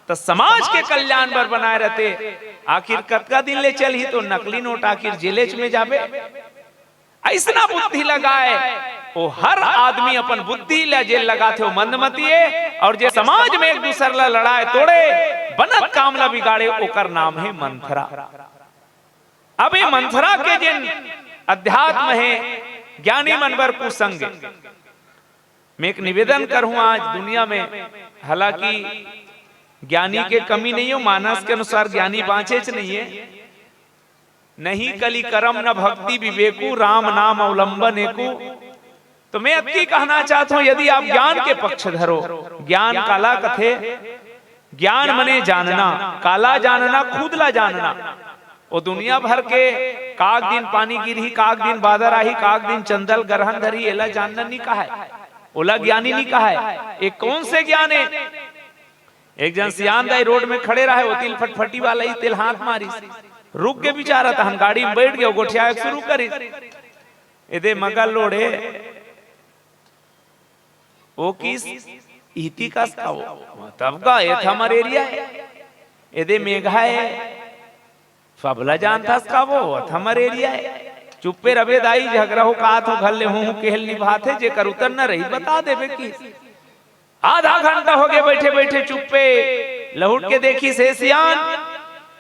त समाज के कल्याण बर बनाय रहिते। आखिर कतका दिन ले चलही तो नकली नोट, आखिर जेलेच में जाबे। अइसना बुद्धि लगाय, ओ हर आदमी अपन बुद्धि ल जे लगाथे, ओ मंदमती ए, अउ जे समाज में एक दूसर ल लड़ाय तोड़े, बनत काम ल बिगाड़े, ओकर नाम हे मंथरा। अब ए मंथरा के जेन अध्यात्म हे, ज्ञानी मन बर कुसंग ए। मैं एक निवेदन करहूं आज दुनिया में, हालांकि ज्ञानी के कमी नइ हे, मानस के अनुसार ज्ञानी बांचेच नइ हे, नहीं कली करम न भक्ति विवेकु, राम नाम अवलंबन एकु। तो मैं अतकी कहना चाहत हूं, यदि आप ज्ञान के पक्ष धरो, ज्ञान काला कथे, ज्ञान मने जानना, काला जानना, खुद ला जानना। वो दुनिया भर के काग दिन पानी गिरही, काग दिन बादर आही, काग दिन चंदल ग्रहण धरही, एला जानना नहीं कहाय, ओला ज्ञानी नहीं कहाय। ये कौन से ज्ञान है? एक जन सियान दाई रोड में खड़े रहे, वो तिल फटफटी वाला ही तेल हाथ मारिस, रुक के बिचारा तहन गाड़ी में बैठ गयो, गोठियाए शुरू करिस। एदे मगल लोड़े, ओ किस इहती कस का वो? तब का, ए त हमर एरिया है। एदे मेघा है, सबला जानथस का वो? ओ त हमर एरिया है। चुप्पे रबे दाई, झगरा हो का तो घर ले हूं, हूं केहल निभाथे, जेकर उतर न रही बता देबे कि। आधा घंटा हो गए बैठे बैठे चुप्पे, लहुट के देखिस, ए सियान,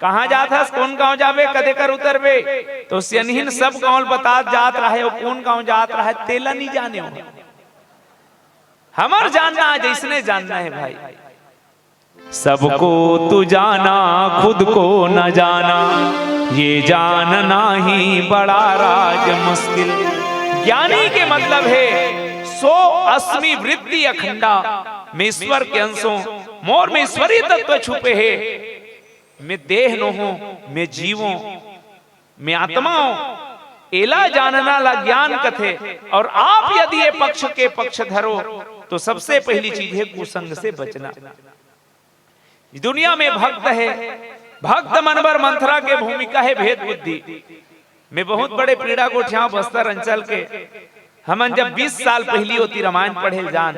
कहां जाथस, कौन गांव जाबे, कदे कर उतरबे? तो सियनहिन सब गांव ल बतात जात रहे, वो कौन गांव जात रहे, तेला नहीं जाने हो। हमर जानना है, जैसने जानना है भाई। सबको तू जाना, खुद को न जाना, ये जानना ही बड़ा राज मुश्किल। ज्ञानी के मतलब है सो अस्मि वृत्ति अखंडा, मैं ईश्वर के अंश हूं, मोर में ईश्वरीय तत्व छुपे है, मैं देह नो हूं, मैं जीवो, मैं आत्मा हूं। एला जानना ला ज्ञान कथे। और आप यदि ये पक्ष के पक्ष धरो, तो सबसे पहली चीज है कुसंग से बचना। दुनिया में भक्त है, भक्त मन बर मंथरा के भूमिका है भेद बुद्धि। मैं बहुत बड़े पीड़ा गोठियाव बस्तर अंचल के। हमन जब बीस साल पहली होती रामायण पढ़े ल जान,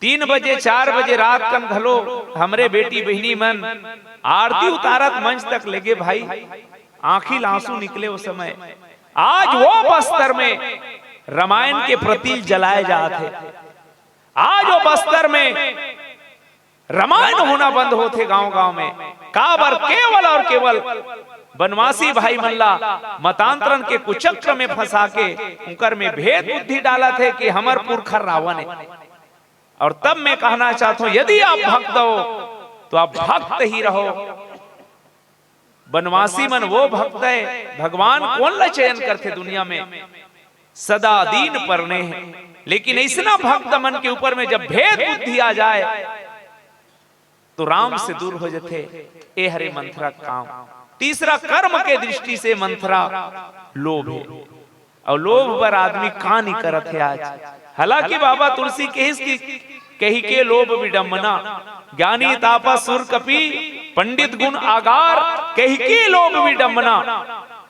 तीन बजे, चार बजे रात कन घलो हमरे बेटी बहिनी मन आरती उतारत मंच तक लेगे भाई, आंखी ल आंसू निकले वो समय। आज वो बस्तर में रामायण के प्रतीक जलाए जात हे। आज वो बस्तर में रामायण होना बंद होथे गांव-गांव में। काबर? केवल और केवल बनवासी भाई मन ला मतांतरण के कुचक्र में फंसा के उनकर में भेद बुद्धि डालत हे कि हमर पुरखर रावण हे। और तब मैं कहना चाहता हूं, यदि आप भक्त हो तो आप भक्त ही रहो। बनवासी मन वो भक्त हे, भगवान कोन ला चयन करथे दुनिया में, सदा दीन परने हे। लेकिन ऐसना भक्त मन के ऊपर में जब भेद बुद्धि आ जाए तो राम से दूर हो जथे। ए हरे मंथरा काम। तीसरा, कर्म के दृष्टि से मंथरा लोभ हे। अउ लोभ बर आदमी का नहीं करत हे आज। हालांकि बाबा तुलसी कहिस कि कहिके लोभ विडंबना, ज्ञानी तापस सुर कपि पंडित गुण आगार, कहिके लोभ विडंबना।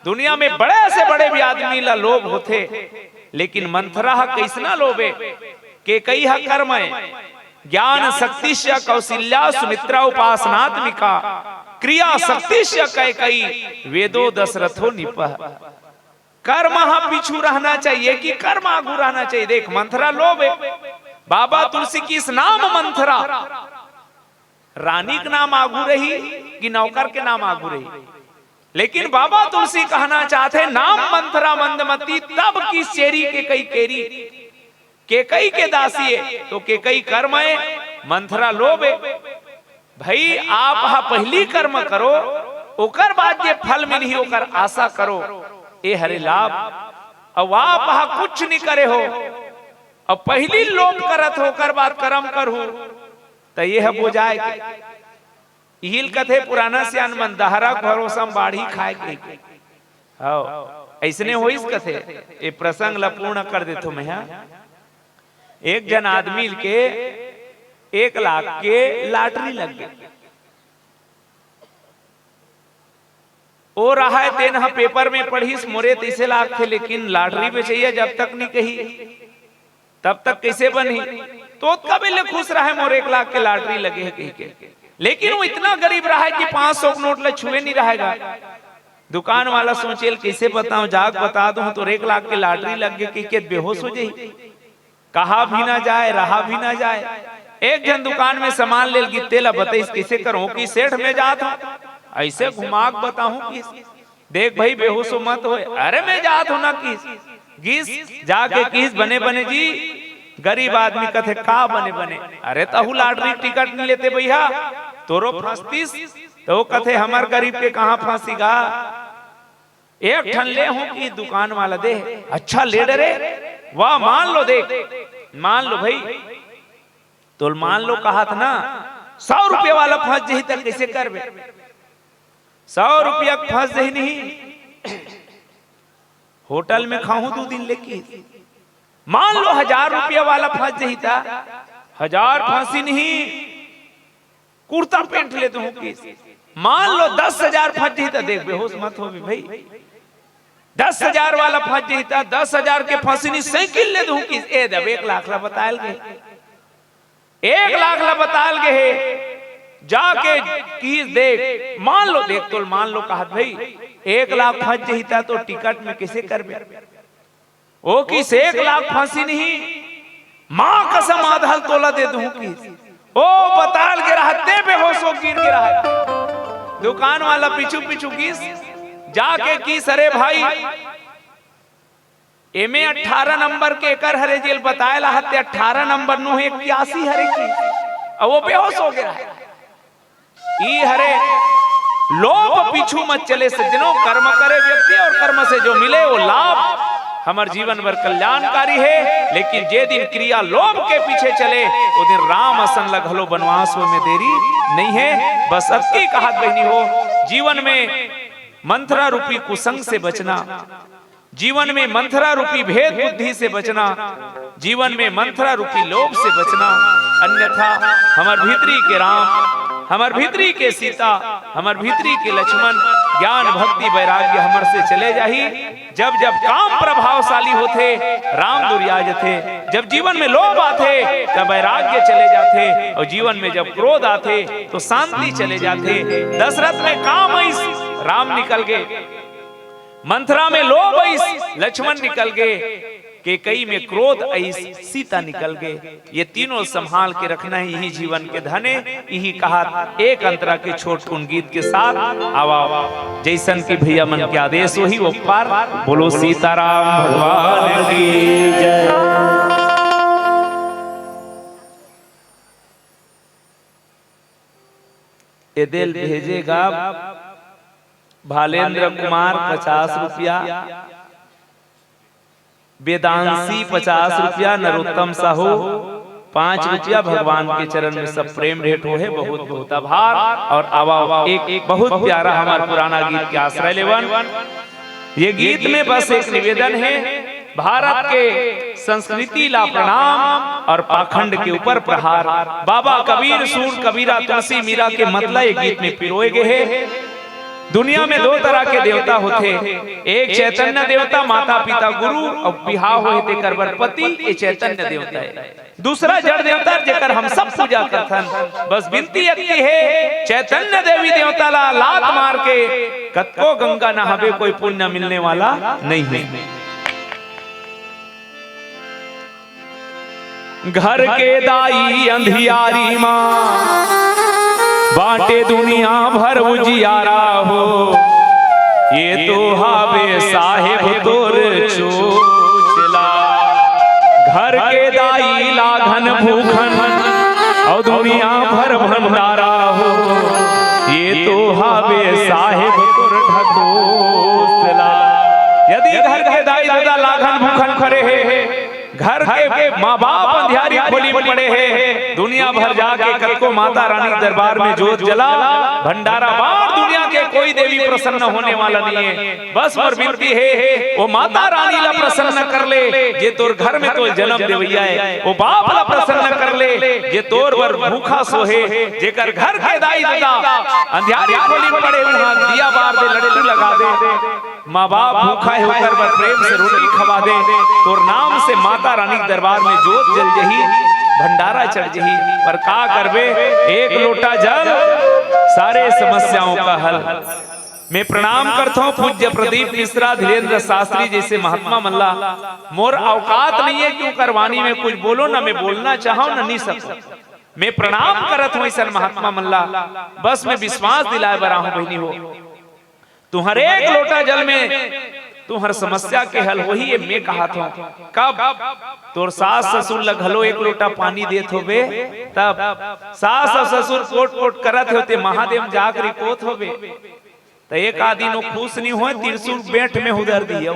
दुनिया में बड़े से बड़े भी आदमी ला लोभ होथे, लेकिन मंथरा ह कइसना लोभ हे? केकई ह कर्म हे, ज्ञान शक्तिश्च कौशल्या सुमित्रा उपासनात्मिका, क्रिया शक्तिश्च कैकई वेदो दशरथो नृपः। कर्म ह पीछू रहना चाहिए कि कर्म आगू रहना चाहिए? देख, मंथरा लोभ हे, बाबा तुलसी कहिस नाम मंथरा, रानी के नाम आगू रही कि नौकर के नाम आगू रही? लेकिन बाबा तुलसी कहना चाहथे, नाम मंथरा मंदमती, तब कहिस चेरी केकई केरी। केकई के दासी हे तो केकई कर्म हे, मंथरा लोभ हे। भाई, आप ह पहली कर्म करो, ओकर बाद जे फल मिलही ओकर आशा करो, ए हरे लाभ। अउ आप ह कुछ नहीं करे हो, अउ पहली लोभ करत हो, ओकर बाद कर्म करहू, त ये ह बोजाए के। इही ल कथे पुराना सियान मन, दहरा भरोसा म बाढ़ी खाए के। हव, अइसने होइस कथे। ए प्रसंग ला पूर्ण कर देथो मैं हा। एक जन आदमी के एक लाख के lottery लग गे। ओ रहाय, तेन ह paper में पढ़िस, मोरे तइसे लागथे, लेकिन lottery बेचइया जब तक नहीं कही, तब तक कइसे बनही? तो ओतका बेले खुश रहाय, मोर एक लाख के lottery लगे हे कहिके। लेकिन वो इतना गरीब रहाय कि पांच सौ के नोट ला छुए नहीं रहाय गा। दुकान वाला सोचे ल, कइसे बताऊं, जाके बता दूं, तोर एक लाख के lottery लग गे कहिके, बेहोश हो जाही। कहा भी ना जाए, रहा भी ना जाए। एक झन दुकान में सामान ले ल गिस, तेला बतइस, कइसे करूं कि सेठ, मैं जात हूं, अइसे घुमा के बताहूं कि देख भाई, बेहोश मत होय। अरे, मैं जात हूं ना किहिस। गिस, जाके किहिस, "बने बने जी।" गरीब आदमी कथे, "का बने बने?" "अरे, तहू lottery टिकट नहीं लेते भैया, तोरो फंसतिस।" तो वो कथे, "हमर गरीब के कहां फांसी गा?" एक ठन ले हूं कि दुकान वाला दे हे। अच्छा ले डरे, वाह, मान लो देख, मान लो भाई, तोल मान लो कहत ना, सौ रुपया वाला फंस जही त कइसे करबे? सौ रुपया के फंस जही नहीं, होटल में खाहूं दू दिन ले कि। मान लो हजार रुपया वाला फंस जही त, हजार फंसी नहीं, कुर्ता पैंट ले दूं किस। मान लो दस हजार फंस जही त देख, बेहोश मत होबे भाई, दस हजार वाला फंस जही त दस हजार के फंसी नहीं, साइकिल ले दूं किस। ए दब एक लाख ला बतायल गे, एक लाख ला बतायल गे हे, जाके किस देख, मान लो देख, तोल मान लो कहत भाई, एक लाख फंस जही त तो टिकट में कइसे करबे? ओ किस एक लाख फंसी नहीं, मां कसम आधा ल तोला दे दूं किस। ओ बतायल गे रहत ते बेहोश हो गिर गे रहत। दुकान वाला पीछू पीछू किस, जाके किस, अरे भाई, एमे अठारह नंबर के एकर हरे जेल बतायल आहत ते अठारह नंबर नो हे, इक्यासी हरे किस। अब वो बेहोश हो गे रहत। ई हरे लोभ पीछू मत चले सज्जनों, कर्म करे व्यक्ति और कर्म से जो मिले वो लाभ हमर जीवन भर कल्याणकारी हे। लेकिन जे दिन क्रिया लोभ के पीछे चले, वो दिन राम असन ल घलो बनवास होय में देरी नहीं हे। बस अतकी कहत बहिनी हो, जीवन में मंथरा रूपी कुसंग से बचना, जीवन में मंथरा रूपी भेद बुद्धि से बचना, जीवन में मंथरा रूपी लोभ से बचना, अन्यथा हमर भीतरी के राम, हमर भीतरी के सीता, हमर भीतरी के लक्ष्मण, ज्ञान, भक्ति, वैराग्य हमर से चले जाही। जब जब काम प्रभावशाली होथे, राम दुरिया जथे। जब जीवन में लोभ आथे, तब वैराग्य चले जाथे, और जीवन में जब क्रोध आथे, तो शांति चले जाथे। दशरथ में काम आइस, राम निकल गे। मंथरा में लोभ आइस, लक्ष्मण निकल गे। कैकई में क्रोध आइस, सीता निकल गे। ये तीनों संभाल के रखना ही, इही जीवन के धन हे। इही कहत एक अंतरा के छोटकुन गीत के साथ आवा, जैसन कि भैया मन के आदेश होही, वो पार। बोलो सीताराम भगवान की जय। एदे ल भेजे गा भालेंद्र कुमार, पचास रुपया, वेदांशी, पचास रुपया, नरोत्तम साहू, पाँच रुपया। भगवान के चरण में सब प्रेम भेंट होहे, बहुत बहुत आभार। और आवा एक बहुत प्यारा हमर पुराना गीत के आश्रय लेवन। ये गीत में बस एक निवेदन हे, भारत के संस्कृति ला प्रणाम और पाखंड के ऊपर प्रहार। बाबा कबीर, सूर कबीरा, तुलसी मीरा के मतला ये गीत में पिरोए गे हे। दुनिया में दो तरह के देवता होथे, एक चैतन्य देवता, माता पिता गुरु, और बिहाव होए तेकर बर पति, ये चैतन्य देवता हे। दूसरा जड़ देवता, जेकर हम सब पूजा करथन। बस बिनती अतकी हे, चैतन्य देवी देवता ला लात मार के कतको गंगा नहाबे, कोई पुण्य मिलने वाला नहीं हे। घर के दाई अंधियारी मा, बांटे दुनिया भर उजियारा हो। ये तो हावे साहेब तोर चोचला। घर के दाई लाघन भूखन, और दुनिया भर भंडारा हो। ये तो हावे साहेब तोर ढकोसला। यदि घर के दाई ददा लाघन भूखन खड़े हे, घर के माँ बाप अंधियारी खोली में पड़े हे, दुनिया भर जाके कतको माता रानी दरबार में जोत जला, भंडारा बांट, दुनिया के कोई देवी प्रसन्न होने वाला नहीं हे। बस मोर बिनती हे, वो माता रानी ला प्रसन्न कर ले, जे तोर घर में तोर जन्म देवैया हे, वो बाप ला प्रसन्न कर ले, जे तोर बर भूखा सोहे, जेकर घर के दाई ददा अंधियारी खोली में पड़े, उहाँ दिया बार दे, लट्टू लगा दे। माँ बाप भूखा हे, ओकर बर प्रेम से रोटी खवा दे, तोर नाम से माता रानी के दरबार में जोत जल जही, भंडारा चढ़ जही। पर का करबे, एक लोटा जल, सारे समस्याओं का हल। मैं प्रणाम करथौं पूज्य प्रदीप मिश्रा, धीरेंद्र शास्त्री जैसे महात्मा मन ला। मोर औकात नहीं हे कि ओकर वाणी में कुछ बोलों, ना मैं बोलना चाहौं, ना नहीं सकौं। मैं प्रणाम करत हौं अइसन महात्मा मन ला। बस मैं विश्वास दिलाए बर आहूं बहिनी हो। तुंहर एक लोटा जल में तुंहर समस्या के हल होही, ये मैं कहत हौं। कब तोर सास ससुर ल घलो एक लोटा पानी देत होबे, तब सास अउ ससुर कोट कोट करत होते, महादेव जाग रिपोत होबे। त एक आदि नो खुश नहीं होय, त्रिशूल बेंट में हुदर दियो।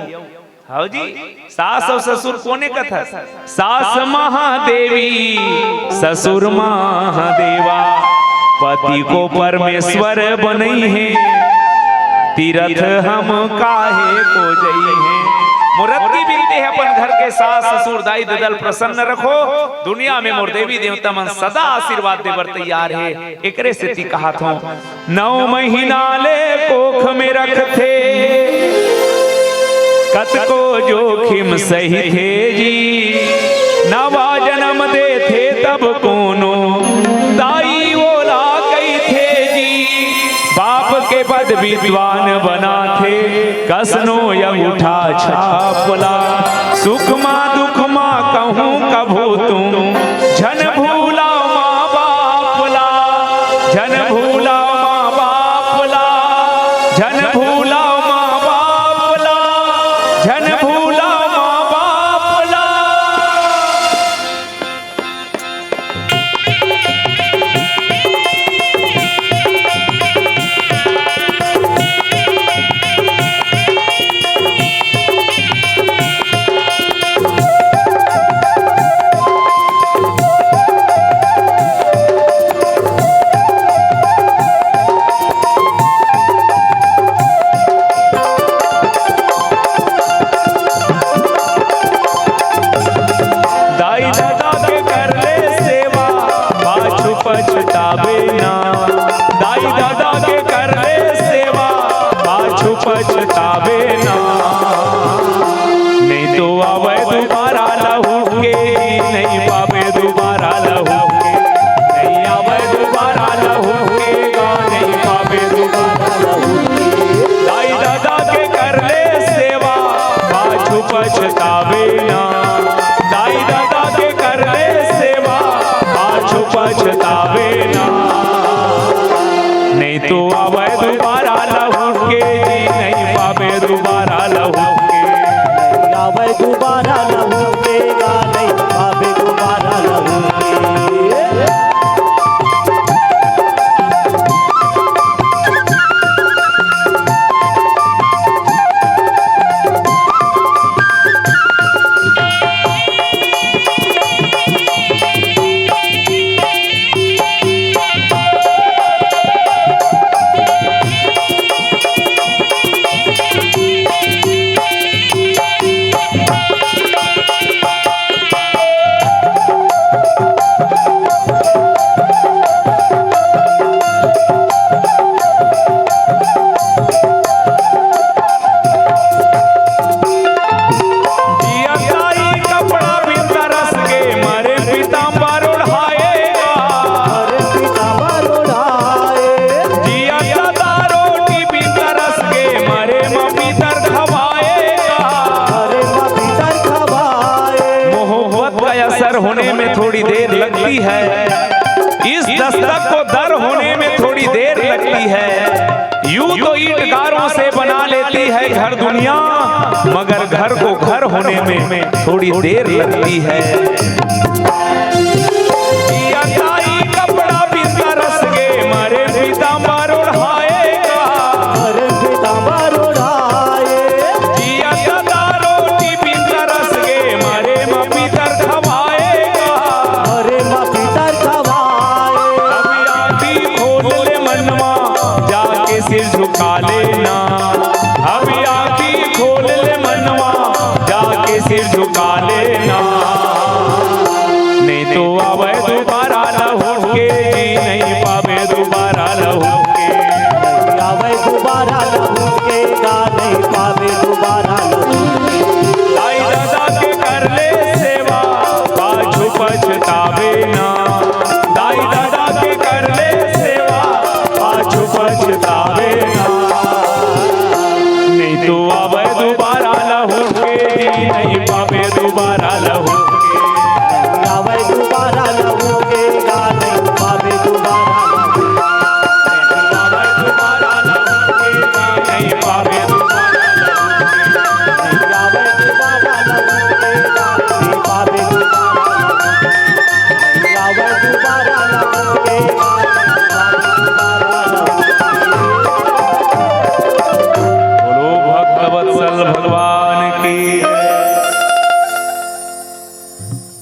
हव जी, सास अउ ससुर कोने कथस? सास महादेवी, ससुर महादेवा, पति को परमेश्वर बनई हे, तीरथ हम काहे को जई हे। मोर अतकी बिनती हे, अपन घर के सास, ससुर, दाई, ददा ल प्रसन्न रखो। दुनिया में मोर देवी देवता मन सदा आशीर्वाद दे बर तैयार हे। एकरे सेती कहत हों, नौ महीना ले कोख में रखथे, कतको जोखिम सहिथे जी। नवा जनम देथे तब कोनो दाई ओला कहिथे जी। बाप के पद विद्वान बनाथे, कस नो अंगूठा छाप ला। सुख मा दुख मा कहूँ कभू तुम, झन भूला माँ बाप ला, झन भूला माँ बाप ला, झन भूला माँ बाप ला, झन भूला माँ बाप ला। दाई ददा के कर ले सेवा, पाछू पछताबे ना। दाई ददा के कर ले सेवा, पाछू पछताबे ना। नहीं तो आवे दोबारा लहू के, नहीं पाबे दोबारा लहू के। नहीं आवे दोबारा लहू के, नहीं पाबे दोबारा लहू के। दाई ददा के कर ले सेवा, पाछू पछताबे ना। दाई ददा के कर ले सेवा, पाछू पछताबे ना। नहीं तो आवे दोबारा लहू के जी, नहीं पाबे दोबारा लहू के। नहीं आवे दोबारा लहू के, गा नहीं पाबे दोबारा लहू के। जिया ताई कपड़ा बिन तरस गे, मरे पीताम्बर ओढ़ाए गा। मरे पीताम्बर ओढ़ाए। जिया ददा रोटी बिन तरस गे, मरे म पीतर खवाए गा। मरे म पीतर खवाए। मोहब्बत का असर होने में थोड़ी देर लगती है, इस दस्तक को दर होने में थोड़ी देर लगती है। यूं तो ईंट गारों से बना लेती है घर दुनिया, मगर घर को घर होने में थोड़ी देर लगती है। जिया ताई कपड़ा बिन तरस गे, मरे पीताम्बर ओढ़ाए गा। मरे पीताम्बर ओढ़ाए। जिया ददा रोटी बिन तरस गे, मरे म पीतर खवाए गा। मरे म पीतर खवाए। अब आँखी खोल ले मनवा, जाके सिर झुका लेना। अब आँखी खोल ले मनवा, जाके सिर झुका लेना। नहीं तो आवे दोबारा लहू के जी, नहीं पावे दोबारा लहू के। नहीं आवे दोबारा लहू के, गा नहीं पावे दोबारा लहू के।